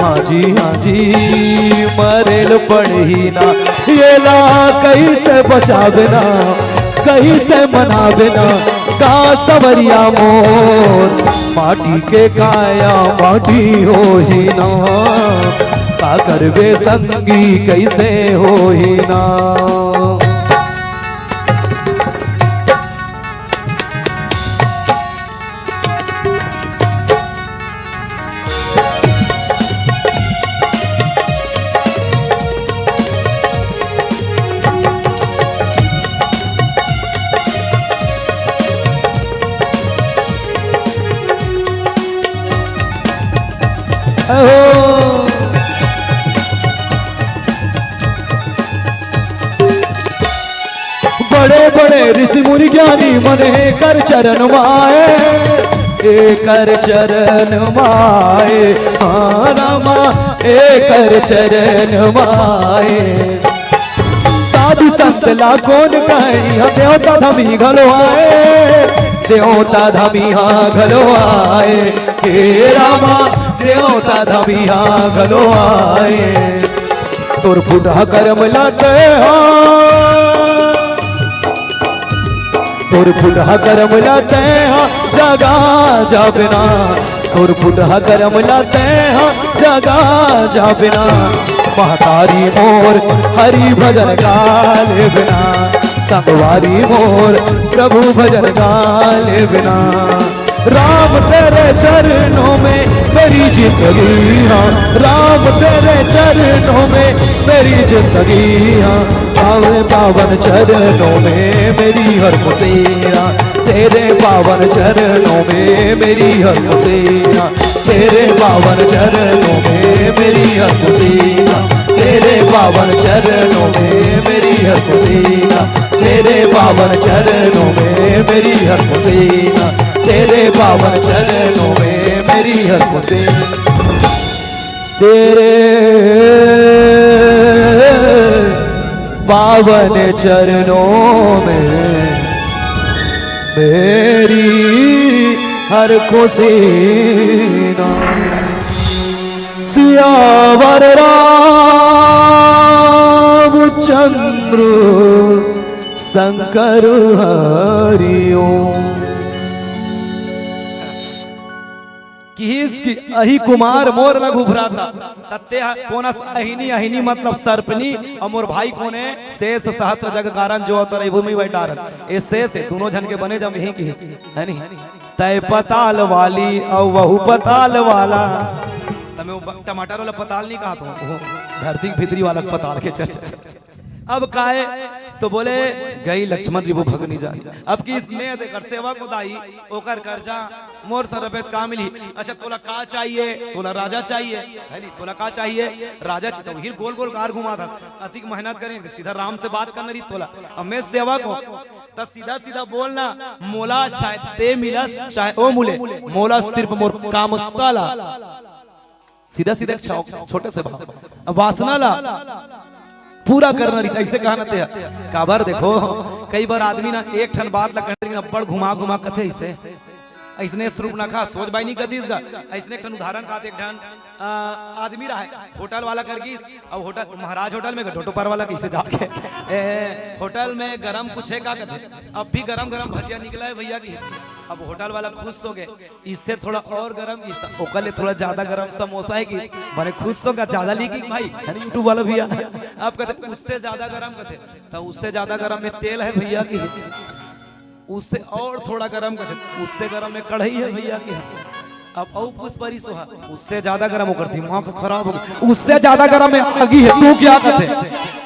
हाजी हाजी मरेल पड़ही ना। येला कइसे बचाबे ना, कइसे मनाबे ना, का सवरिया मोर, माटी के काया माटी होही ना, का करबे संगी कइसे होही ना। अहो। बड़े बड़े ऋषि मुनि ज्ञानी मन हे कर चरण माए, एकर चरण माए, हाँ रामा, एकर चरण माए। साधु संत ला कोन कही, हाँ देवता धमी घलो आए, देवता धमी हाँ घलो आए, हे रामा, देवता धमी हाँ घलो आए। तोर फुटहा करम ला तैं हा, तोर फुटहा करम ला तैं हा, जगा जाबे ना। तोर फुटहा करम ला तैं हा, जगा जाबे ना। महतारी मोर हरि भजन गा लेबे ना, संगवारी मोर प्रभु भजन गा लेबे ना। राम तेरे चरणों में मेरी जिंदगी हाँ, राम तेरे चरणों में मेरी जिंदगी हाँ। पावे पावन चरणों में मेरी हर खुशी हाँ, तेरे पावन चरणों में मेरी हर खुशी हाँ, तेरे पावन चरणों में मेरी हर खुशी हाँ, तेरे पावन चरणों में मेरी हर खुशी हाँ, तेरे पावन चरणों में मेरी हर खुशी हाँ। तेरे पावन चरणों में मेरी हर खुशी, तेरे पावन चरणों में मेरी हर खुशी ना। सियावर रामचंद्र शंकर हरि ओम। किहिस कि अहि कुमार मोर रघु भ्राता, तत्ते ह-, कोन अस अहिनी, अहिनी मतलब सर्पनी, अउ मोर भाई कोन हे? शेष सहस्त्र जग कारण जो अवतरे भूमि बैठारन। ए शेष हे, दूनों झन के बने जम इही किहिस, हे नी? तैं पताल वाली अउ वहू पताल वाला। त मैं वो ब-, टमाटर वाला पताल नहीं कहा था, वो धरती के भीतरी वाला पताल के चर्चा। अब काय तो बोले, गई लक्ष्मण जी वो भगनी जान। अब कि इसमें देकर सेवा को दाई, ओकर कर्जा मोर सरबेत का मिली। अच्छा, तोला का चाहिए? तोला राजा चाहिए, हे नी? तोला का चाहिए? राजा चाहिए। तो हीर गोल गोल कार घुमा था, अतिक मेहनत करें, सीधा राम से बात करना रही तोला। अब मैं सेवा को, त सीधा सीधा बोलना, मोला चाहे ते मिलस, चाहे ओ मुले, मोला सिर्फ मोर काम ताला। सीधा सीधा एक छो-, छोटे से भाव। अब वासना ला, पूरा करना रहिस, अइसे कहा ना ते ह। काबर देखो, कई बार आदमी ना एक ठन बात ला कहे, लेकिन अब्बड़ घुमा घुमा कथे अइसे। अइसने सुर्पनखा सोझ बाई नहीं कथिस गा। अइसने एक ठन उदाहरण का एक ठन, अ, आदमी रहा है, होटल वाला कर गिस, अब होटल, महाराज होटल में ढोटो पर वाला कइसे जाके, ए, होटल में गरम कुछ है का कथे, अब भी गरम गरम भजिया निकला है भैया की। अब होटल वाला खुश हो गए, इससे थोड़ा और गरम, इस ओकर ले थोड़ा ज्यादा गरम समोसा है कि, माने खुश हो गया, ज्यादा ली कि भाई, है ना, YouTube वाला भैया। अब कथे उससे ज्यादा गरम कथे, तो उससे ज्यादा गरम में तेल है भैया की, उससे और थोड़ा गरम कथे, उससे गरम में कढ़ाई है भैया की। अब अउ पूछ परी सोहा, उससे ज्यादा गरम, ओकर दिमाग खराब हो गया, उससे ज्यादा गरम में आगी है, तू क्या कथे?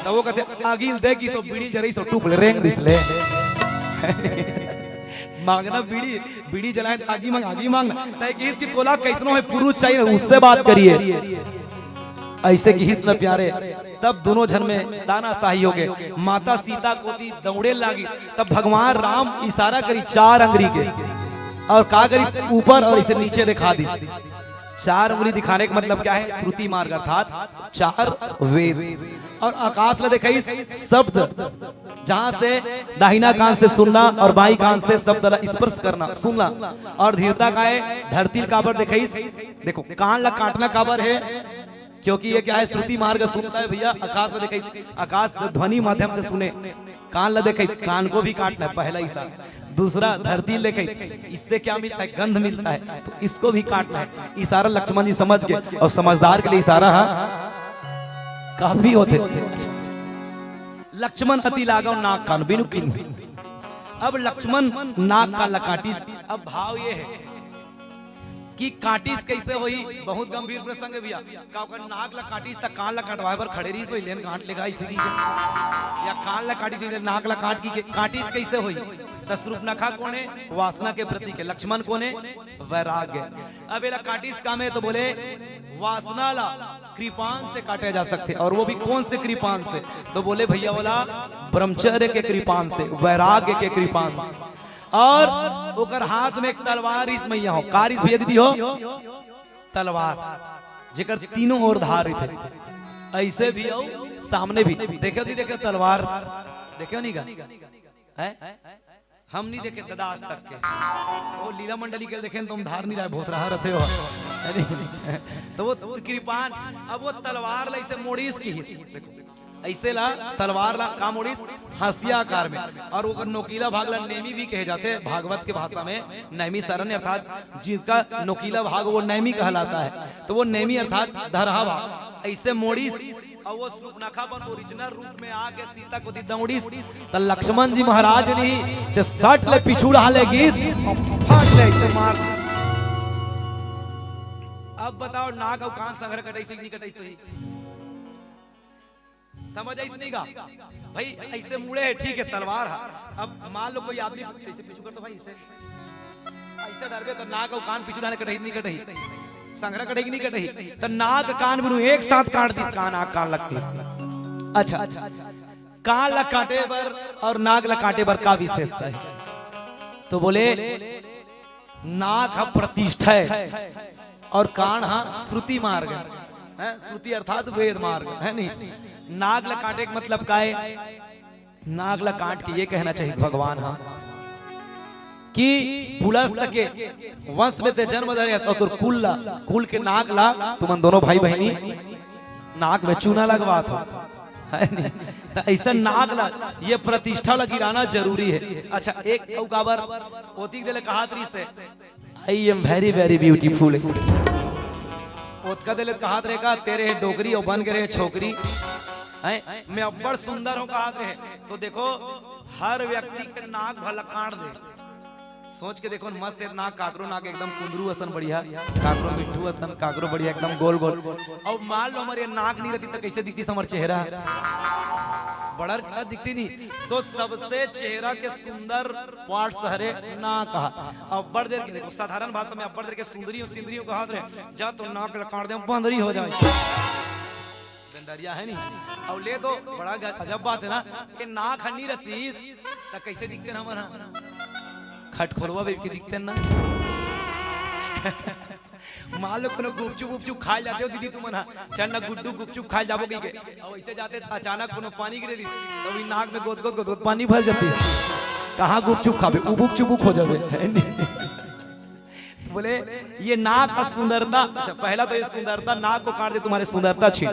तो वो कथे आगी दे कि सो बीड़ी जरई सो टूप ले, रेंग दिस ले। मांगना बीड़ी, बीड़ी जलाए तो आगी मांग, आगी मांगना। तय किहिस कि तोला कइसनो है पुरुष चाहिए, उससे बात करिए। अइसे किहिस न प्यारे, तब दोनों झन में तानाशाही हो गए। माता सीता कोती दौड़े लागिस, तब भगवान राम इशारा करी चार अंगरी के, और का करी, ऊपर और इसे नीचे दिखा दिस। चार उंगली दिखाने का मतलब क्या है? श्रुति मार्ग अर्थात चार वेद। और आकाश ला दिखाइस शब्द, जहां से दाहिना कान से सुनना और बाई कान से शब्द ला स्पर्श करना, सुनना। और धीरता का है, धरती ल काबर दिखाइस? देखो, कान ला काटना काबर है? क्योंकि ये क्या है, श्रुति मार्ग सुनता है भैया। आकाश ला दिखाइस, आकाश ध्वनि माध्यम से सुने, कान ला दिखाइस, कान को भी काटना है, पहला इशारा। दूसरा धरती ल दिखाइस, इससे क्या मिलता है? गंध मिलता है, तो इसको भी काटना है। इशारा लक्ष्मण जी समझ गए, और समझदार के लिए इशारा हा काफी होथे। लक्ष्मण अति लागव नाक कान बिनु कीन्ही। अब लक्ष्मण नाक कान ला काटिस। अब भाव ये है कि काटिस कइसे होही, बहुत गंभीर प्रसंग है भैया। का ओकर नाक ला काटिस त कान ला कटवाए बर खड़े रहिस होही, लेन गांठ लेगा इसी की, या कान ला काटिस, इधर नाक ला काट की के-, काटिस कइसे होही? त सुर्पनखा कोन है? वासना के प्रतीक है। लक्ष्मण कोन है? वैराग्य। अब एला काटिस का में तो बोले, वासना ला कृपान से काटे जा सकथे, और वो भी कौन से कृपान से? तो बोले भैया वाला, ब्रह्मचर्य के कृपान से, वैराग्य के कृपान से। और ओकर हाथ में एक तलवार रिस मैया हो, का रिस भैया दीदी हो? तलवार, जेकर तीनों ओर धार रहिथे, अइसे भी अउ सामने भी। देखे हो नहीं देखे तलवार? देखे हो नहीं गा? हैं? हम नहीं देखे दादा आज तक के। वो लीला मंडली के देखे तो हम धार नहीं रहे, बहुत रहा रहते हो। है नहीं? तो वो कृपान, अब वो तलवार ला इसे मोड़ीस किहिस। देखो, अइसे ला तलवार ला का मोड़ीस? हंसिया आकार में। और ओकर नोकीला भाग ला नेमी भी कहे जाथे, भागवत के भाषा में नैमिषारण्य, अर्थात जिसका नोकीला भाग वो नैमी कहलाता है, तो वो नैमी अर्थात धरहा भाग। अइसे मोड़ीस, और वो सुर्पनखा अपन ओरिजिनल रूप में आके सीता कोती दौड़ीस, त लक्ष्मण जी महाराज नहीं, ते सट ले पिछू डहा ले गिस, और फट ले इसे मार। अब बताओ, नाक अउ कान संघरा कटइस कि नहीं कटइस होही? समझ आइस नहीं गा? भाई, अइसे मुड़े है, ठीक है, तलवार है। अब मान लो कोई आदमी ऐसे पीछू कर तो भाई, ऐसे, ऐसे धरबे तो नाक अउ कान पीछू डाले कटही नहीं कटही, संघरा कटही नहीं कटही, तो नाक कान बिनु एक साथ काट दिस, कान आँख कान लग दिस। अच्छा, कान ला काटे बर और नाक ला काटे बर का विशेषता है? तो बोले, नाक ह प्रतिष्ठा है और कान ह श्रुति मार्ग है, हैं? श्रुति अर्थात वेद मार्ग है नहीं। नाक ला काटे के मतलब का है? नाक ला काट के ये कहना चाहिए भगवान ह कि पुलस्त के वंश में ते जन्म धरे हस और तोर कुल ला, कुल के नाक ला, तुमन दोनों भाई बहिनी नाक में चूना लगवात हो, है नहीं? तो ऐसा नाक ला, ये प्रतिष्ठा ला गिराना जरूरी है। अच्छा, एक अउ काबर ओतिक देले कहात रहिस है, "I am very, very beautiful।" ओतका देले कहात रहे का, "तेरे है डोकरी और बन के रहे छोकरी, हैं? मैं अब्बड़ सुंदर हूँ," कहात रहे। तो देखो, हर व्यक्ति के नाक भला काट दे। सोच के देखो न, मस्त है नाक, काकरो नाक एकदम कुंदरू असन बढ़िया, काकरो मिट्ठू असन, काकरो बढ़िया एकदम गोल गोल। अब मान लो हमारे नाक नहीं रहती तो कैसे दिखती हमर चेहरा? बड़ा दिखती नहीं। तो सबसे चेहरा के सुंदर पार्ट्स हरे नाक ह। अब्बड़ देर के, देखो, साधारण भाषा में अब्बड़ देर के सुंदरी हो, सिंदरी हो कहात रहे, जा तो नाक ला काट दे, बंदरी हो जाए। गंडरिया है नहीं। अब ले तो बड़ा ग-, अजब बात है ना, कि नाक ह नहीं रहतीस, त कैसे दिखते न हमन ह? खटखोरवा बेब के दिखते ना। मान लो कोनो गुपचुप उपचुप खाए जाते हो दीदी तुमन हा, चल ना गुड्डू गुपचुप खाए जाबो कहिके, अउ अइसे जाते अचानक कोनो पानी गिरे दीदी, तो भी नाक में गोद गोद गोद गोद पानी भर जाती। कहाँ गुपचुप खाबे, उबुक चुबुक हो जाबे, है नी? बोले, ये नाक का सुंदरता, अच्छा, पहला तो ये सुंदरता, नाक को काट दे, तुम्हारे सुंदरता छीन।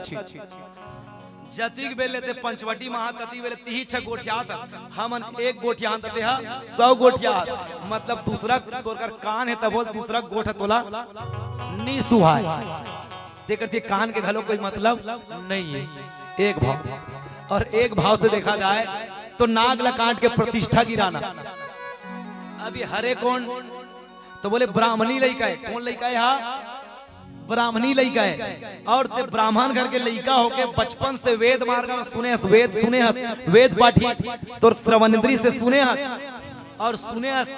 जतिक बेले ते पंचवटी महा ततिक बेले तिही छह गोठियात, हमन एक गोठियान तते हा सौ गोठियात, मतलब दूसरा तोर कर कान है तब बोल दूसरा गोठ तोला नी सुहाय। तेकर ते कान के घलो कोई मतलब नहीं है। एक भाव, और एक भाव से देखा जाए तो नाक ला काट के प्रतिष्ठा गिराना। अभी हरे कौन तो बोले ब्राह्मणी लइका है। कौन लइका है? हा, ब्राह्मणी लइका है। और ते ब्राह्मण घर के लइका होके बचपन से वेद मार्ग में सुने हस, वेद सुने हस, वेद पाठी तोर श्रवण इंद्री से सुने हस और सुने हस,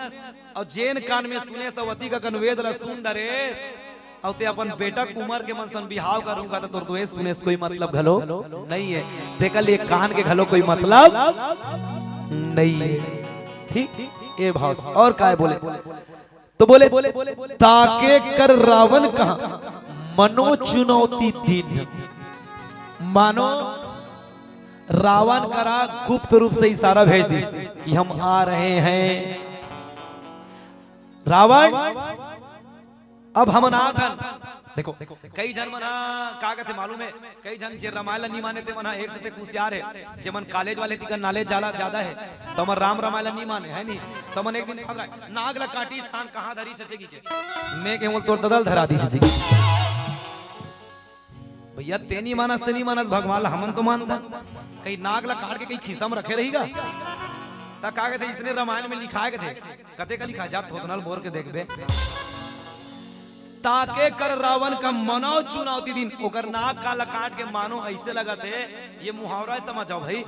और जेन कान में सुने सवती का कन वेद ला सुन डरेस, और ते अपन बेटा के उमर के मन सन बिहाव करूंगा तो तोर तो वेद सुने से कोई मतलब घलो नहीं है। तेकर लिए कान के घलो कोई मतलब नहीं है। ठीक, ये भाव से। और काय बोले? तो बोले, ताके कर रावण कहा मनो चुनौती दीन्ह। मानो रावण करा गुप्त रूप से इशारा भेज दिस कि हम आ रहे हैं। रावण, अब हमन आत हन। देखो, कई झन मन ह का कथे मालूम है, कई झन जे रामायण ला नी माने ते मन ह एक से एक होशियार है। जे मन कॉलेज वाले तिकर नॉलेज जाला ज्यादा है, तो मन राम रामायण ला नी माने, है नी? तो मन एक दिन नाग ला काटी स्थान कहाँ धरी सचेगी के, मैं के बोल तोर ददल धरा दी सचेगी। भैया, ते नी मानस, ते नी मानस, भगवान ला हमन तो मानथन। कहीं नाग ला काट के कहीं खिस्सा में रखे रहीगा? ता का कथे, इसने रामायण में लिखाए कथे, कते का लिखा जा, थोथनल बोर के देखबे। ताके कर रावण का मनो चुनौती दीन्ह, ओकर नाक कान ला काट के मानो ऐसे लगत हे, ये मुहावरा समझ आओ भाई,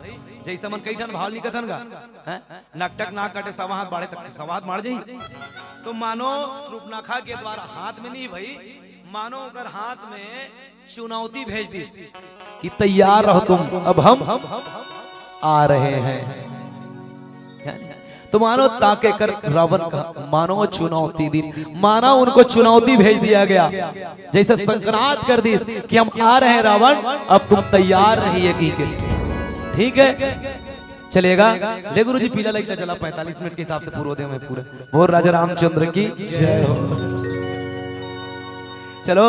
जैसे मन कई ठन भाव लिखत हन गा, हैं? नकटक नाक काटे सवा हाथ बाढ़े तक सवा हाथ मार जाई। तो मानो सूर्पनखा के द्वारा हाथ में नहीं भाई, मानो ओकर हाथ में चुनौती भेज दिस कि तैयार रहो तुम, अब हम आ रहे हैं। तो मानो ताके कर रावण का, मानो चुनौती दी, माना उनको चुनौती भेज दिया गया, जैसे संक्रांत कर दिस कि हम आ रहे हैं रावण, अब तुम तैयार रहिए की के। ठीक है, चलेगा। ले गुरुजी, पीला लाइट ला जला, पैंतालीस मिनट के हिसाब से पूरा दे हमें पूरा। बोल राजा रामचंद्र की जय हो। चलो,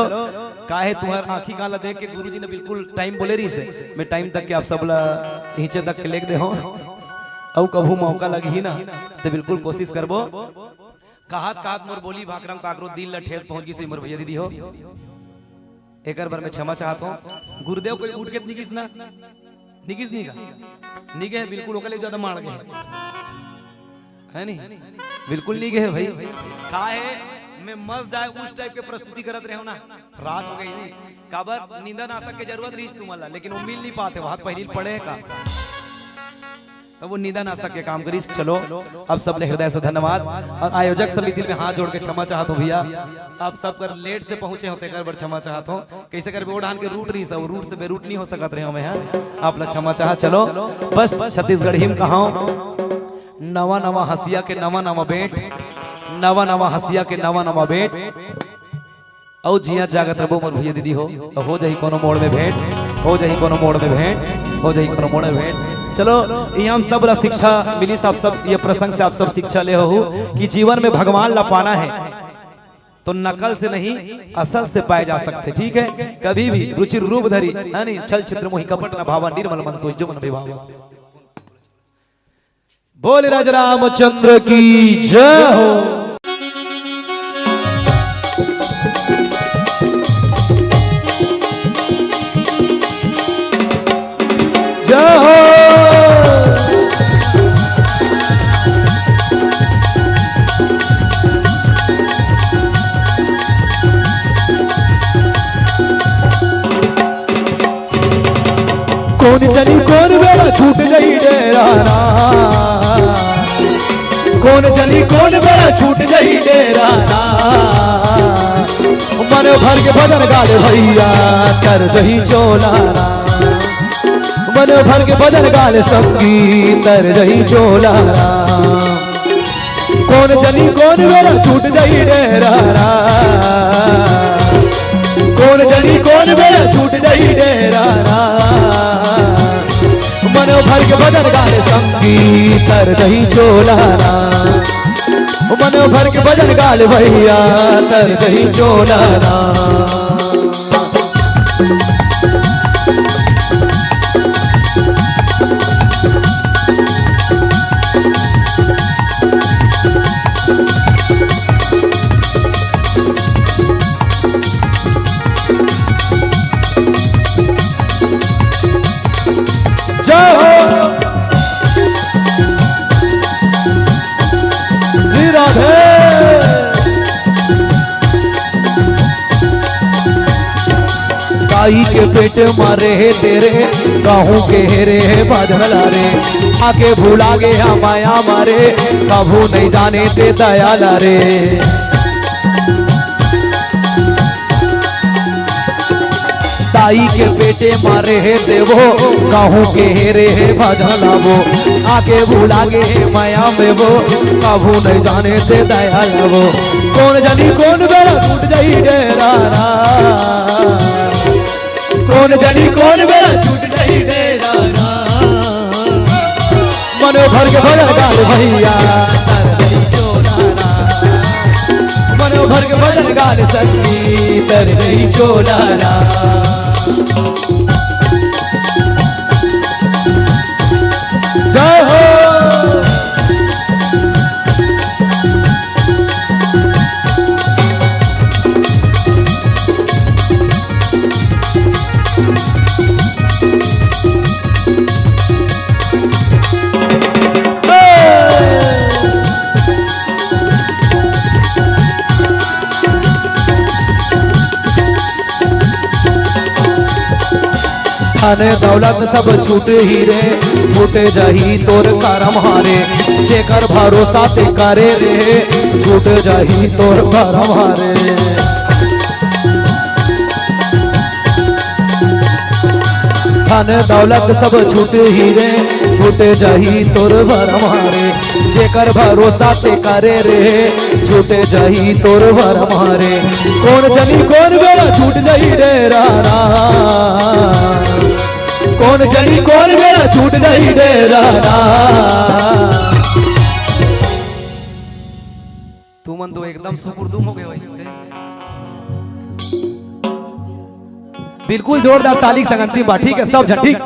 काहे तुम्हार आँखी काला देख के गुरुजी ने बिल्कुल टाइम बोले रहिस हे, मैं टाइम तक के आप सब ला नीचे तक के लेग दे हो। अउ कभू मौका लगही ना, तो बिल्कुल कोशिश करबो। कहत कहत मोर बोली भाखरम काकरो दिल ला ठेस पहुँच गिस हे मोर भैया दीदी हो। एकर बर मैं क्षमा चाहत हूँ। गुरुदेव कोई उठ के निगिस ना, निगिस नी गा, निगे हे बिल्कुल, ओकर ले ज्यादा मार गे हे। है नी? बिल्कुल नी गे हे भाई। का हे, मैं मर जाए उस टाइप के प्रस्तुति करत रहे हो ना, रात हो गई जी। काबर निंदा नाशक के जरूरत रहिस तुमन ला, लेकिन वो मिल नहीं पाते, वहां पहली पड़े का, तो वो निंदा नाशक के काम करिस। चलो, अब सब ले हृदय से धन्यवाद। और आयोजक समिति में हाथ जोड़ के क्षमा चाहत हूँ भैया, आप सब कर लेट से पहुंचे होते, कर बर क्षमा चाहत हूँ। कैसे कर बेउठान के रूट रहिस, वो रूट से बेरूट नहीं हो सकत रहे हमें, हैं? आप ला क्षमा चाह। चलो, बस छत्तीसगढ़ी में कहा, नवा नवा हंसिया के नवा नवा बेंट, नवा नवा हंसिया के नवा नवा बेंट। अउ जिया जागत रबो मोर भैया दीदी हो, तो हो जाही कोनो मोड़ में भेंट, हो जाही कोनो मोड़ में भेंट, हो जाही कोनो मोड़ में भेंट। चलो, ये हम सब ला शिक्षा मिली, आप सब ये प्रसंग से आप सब शिक्षा ले हो कि जीवन में भगवान ला पाना है तो नकल से नहीं, असल से पाए जा सकते। ठीक है, कभी भी रुचि रूप धरी, है नी, छल छिद्र मोहि कपट न भावा, निर्मल मन सोई जो मन विभावा। बोल राज रामचंद्र की जय हो। जय हो। कोन जनी कोन बेरा छूट गई डेरा ना, कोन जनी कोन बेरा छूट गई डेरा ना। मन भर के भजन गाले भैया, तर जही चोला ना। मन भर के भजन गाले संगी, तर जही चोला ना। कोन जनी कोन बेरा छूट गई डेरा ना। कोन जनी कोन बेरा छूट जाही डेरा ना, मन भर के बदन गाले संगी तर जाही चोला ना, मन भर के बदन गाले भैया तर जाही चोला ना। जय हो। जी राधे। दाई के पेट म रहे तेरे, कहूँ के हेरे हे बाझला रे, आके भुला गे हा माया मारे, कभू नहीं जाने ते दयाला रे। दाई के पेटे म रहे देवो, कहूँ के हेरे हे भजन लाबो, आके भुला गे हे माया में वो, कभू नहीं जाने ते दया लाबो। कोन जनी कोन बेरा छूट जाही डेरा ना, कोन जनी कोन बेरा छूट जाही डेरा ना। मन भर के भजन गाल भैया, तर गई चोला ना। मन भर के भजन गाल संगी, तर गई चोला ना। जय हो। धन दौलत सब छूट ही रे, छूट जाही तोर करम हारे। जेकर भरोसा ते करे रे, छूट जाही तोर करम हारे। धन दौलत सब छूट ही रे, छूट जाही तोर भरम हारे। जेकर भरोसा ते करे रे, छूट जाही तोर भरम हारे। कोन जनी कोन बेरा छूट जाही डेरा ना, कोन जनी कोन बेरा छूट जाही डेरा ना। तुमन तो एकदम सुकुरदुम हो गए हो इससे। बिल्कुल जोरदार ताली के संग अंतिम बार, ठीक है, सब झन, ठीक।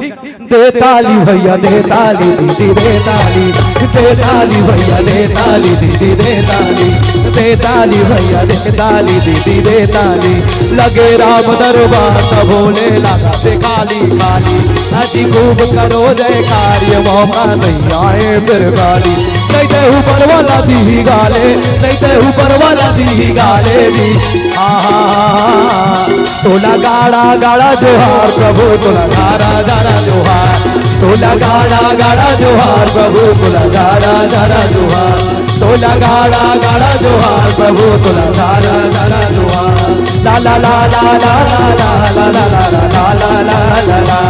दे ताली भैया, दे ताली दीदी, दे ताली, दे ताली भैया, दे ताली दीदी, दे ताली, दे ताली भैया, दे ताली दीदी, दे ताली। लगे राम दरबार त भोले लगा से खाली खाली। अजी खूब करो जयकार, ये मौका नहीं आए फिर गाली। नहीं ते ऊपर वाला दी ही गाले, नहीं ते ऊपर वाला दी ही गाले दी। हाँ, हाँ, हाँ, हाँ। तोला गाड़ा गाड़ा जोहार प्रभु, तोला गाड़ा गाड़ा जोहार। तोला गाड़ा गाड़ा जोहार प्रभु, तोला गाड़ा गाड़ा जोहार। तोला गाड़ा गाड़ा जोहार प्रभु, तोला गाड़ा गाड़ा जोहार। ला ला ला ला ला ला ला ला ला ला ला ला ला ला ला।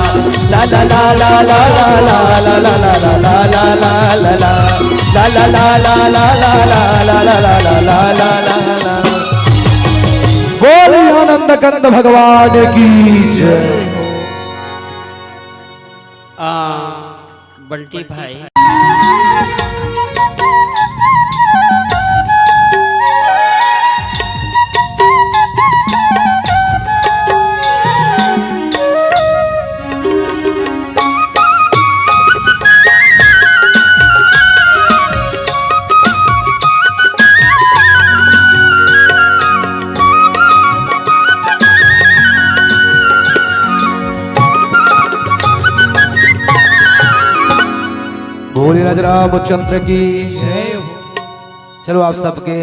ला ला ला ला ला ला ला ला ला ला ला ला ला ला। ला ला ला ला ला ला ला ला ला ला ला ला ला ला। बोल आनंद कंद भगवान की जय। आ, बंटी भाई। भोलेराज रामचंद्र की जय हो। चलो, आप सबके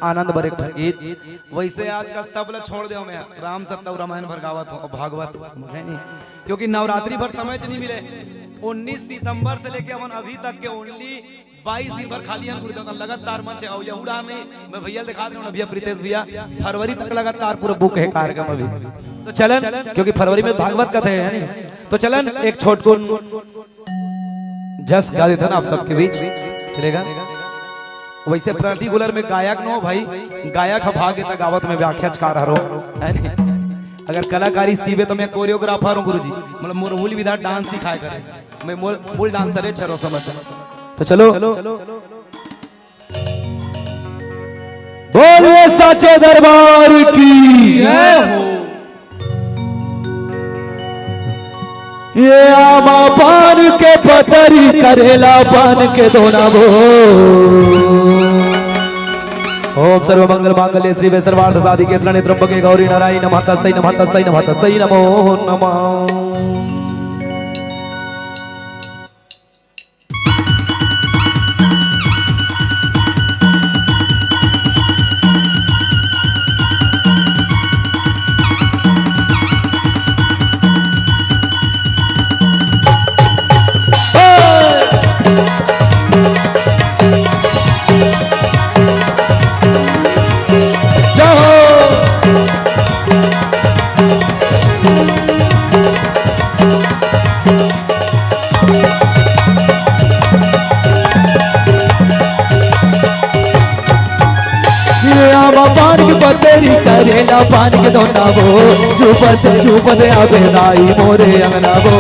आनंद भरे एक ठन गीत। वैसे आज का सब ला छोड़ दे, मैं राम सत्ता अउ रामायण भर गावत हूँ, भागवत, समझे नहीं, क्योंकि नवरात्रि भर समय च नहीं मिले। उन्नीस सितंबर से लेके अपन अभी तक के ओनली बाईस दिन भर खाली हन गुरुदेव, लगातार मंच है। और यहू रहा नहीं, मैं भैया दिखा दे रहा हूँ, भैया प्रीतेश भैया, फरवरी तक लगातार पूरा बुक है कार्यक्रम अभी। तो चलन, क्योंकि फरवरी में भागवत कथा है, है नहीं? तो चलन एक छोटकुन जस गा देथन आप सबके बीच, चलेगा? वैसे पर्टिकुलर में गायक नो भाई, गायक ह भागे त गावत में व्याख्याचकार हरो, है नहीं? अगर कलाकारी सीखबे तो मैं कोरियोग्राफर हूँ गुरुजी, मतलब मोर मूल विधा डांस सिखाए करे, मैं मूल, मूल डांसर है छरो समझ। तो चलो, बोलिए साचे दरबार की जय हो। ये आमा पान के पतरी, करेला पान के दोना बो। ओम सर्व मंगल मांगल्ये शिवे सर्वार्थ साधिके शरण्ये त्र्यंबके गौरी नारायणी नमस्तस्यै नमस्तस्यै नमस्तस्यै नमो नमः। ये आमा पान के पतरी, करेला पान के दोना बो, झूपत झूपत आबे दाई मोरे अंगना बो,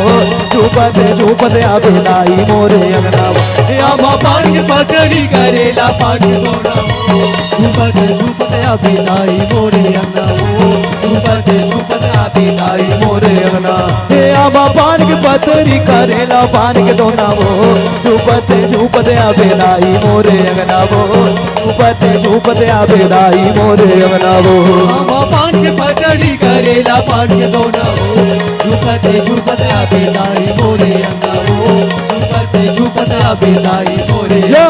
झूपत झूपत आबे दाई मोरे अंगना बो। ये आमा पान के पतरी, करेला पान के दोना बो, झूपत झूपत आबे दाई मोरे अंगना बो, झूपत झूपत आबे दाई मोरे अंगना। हे आमा पान के पतरी, करेला पान के दोना बो, झूपत झूपत आबे दाई मोरे अंगना बो, झूपत झूपत आबे दाई मोरे अंगना बो। आमा पान के पतरी, करेला पान के दोना बो, झूपत झूपत आबे दाई मोरे अंगना बो, झूपत झूपत आबे दाई मोरे। या।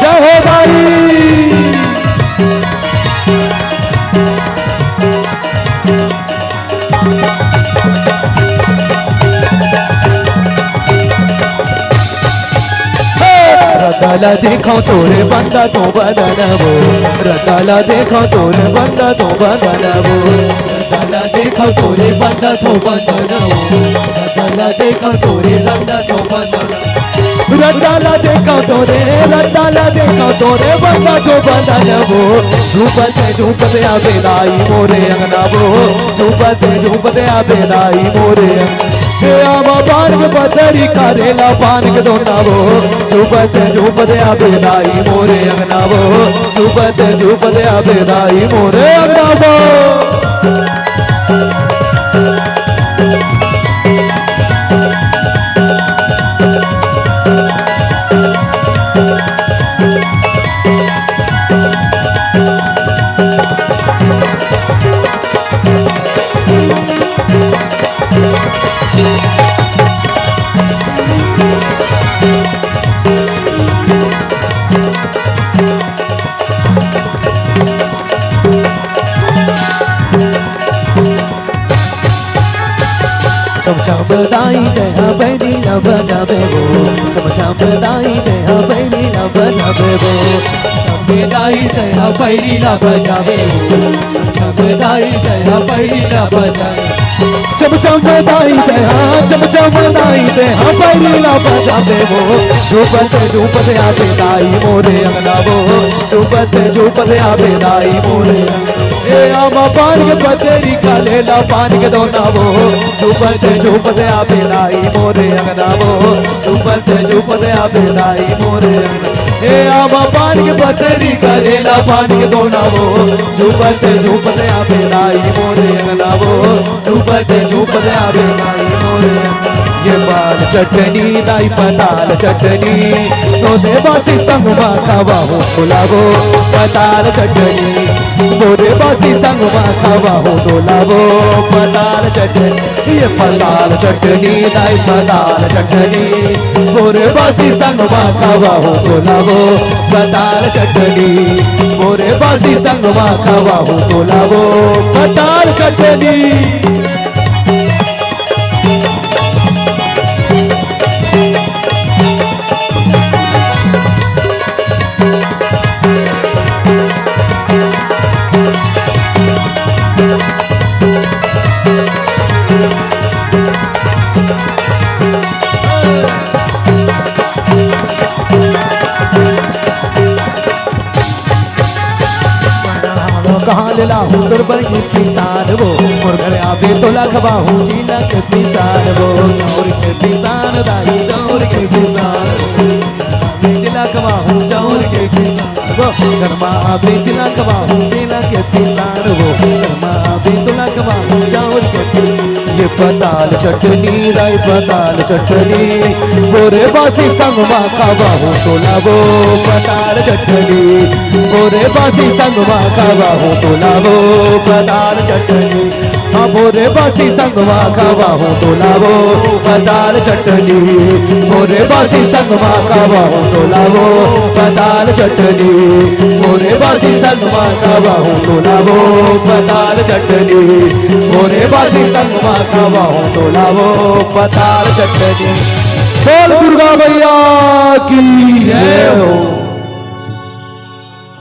जय हो भाई। रद्दा ला देखव तोरे बंदा तो बदन वो, रद्दा ला देखव तोरे बंदा तो बदन वो, रद्दा ला देखव तोरे बंदा तो बदन वो, रद्दा ला देखव तोरे बंदा तो बदन। रद्दा ला देखव तोरे, रद्दा ला देखव तोरे बंदा तो बदन वो, झूपत झूपत आबे दाई मोरे अंगना वो, झूपत झूपत आबे दाई मोरे अंगना। हे आमा पान के पतरी, करेला पान के दोना बो, झूपत झूपत आबे दाई मोरे अंगना बो, झूपत झूपत आबे दाई मोरे अंगना बो। चमचम दाई तेहा बैरी ला बजाबे वो, चमचम दाई तेहा बैरी ला बजाबे वो, चमचम दाई तेहा बैरी ला बजाबे वो, चमचम दाई तेहा बैरी ला बजाबे। चमचम दाई तेहा, चमचम दाई तेहा बैरी ला बजाबे वो, झूपत झूपत आबे दाई मोरे अंगना वो, झूपत झूपत आबे दाई मोरे अंगना। ए आमा पान के पतरी, करेला पान के दोना वो, झूपत झूपत आबे दाई मोरे अंगना वो, झूपत झूपत आबे दाई मोरे अंगना। ए आमा पान के पतरी, करेला पान के दोना वो, झूपत झूपत आबे दाई मोरे अंगना वो, झूपत झूपत आबे दाई मोरे अंगना। ये पान चटनी दाई पताल चटनी, तोरे बासी संग मा खावा हो तोला वो पताल चटनी, मोरे बासी संग मा खावा हो तोला वो पताल चटनी। ये पताल चटनी दाई पताल चटनी, मोरे बासी संग मा खावा हो तोला वो पताल चटनी, मोरे बासी संग मा खावा हो तोला वो पताल चटनी। लाहू तोर बर ये पिसान वो, मोर घर आबे तोला खवाहूँ चिला के पिसान वो, चाउर के पिसान दाई, चाउर के पिसान वो। आबे चिला खवाहूँ चाउर के पिसान वो, घर मा आबे चिला खवाहूँ चिला के पिसान वो, घर मा आबे तोला खवाहूँ चाउर के पिसान। ये पताल चटनी दाई, पताल चटनी, मोरे बासी संग मा खवाहूँ तोला वो पताल चटनी, मोरे बासी संग मा खवाहूँ तोला वो पताल चटनी। हाँ, मोरे बासी संग मा खवाहूँ तोला वो पताल चटनी, मोरे बासी संग मा खवाहूँ तोला वो पताल चटनी, मोरे बासी संग मा खवाहूँ तोला वो पताल चटनी, मोरे बासी संग मा खवाहूँ तोला वो पताल चटनी। बोल दुर्गा मैया की जय हो।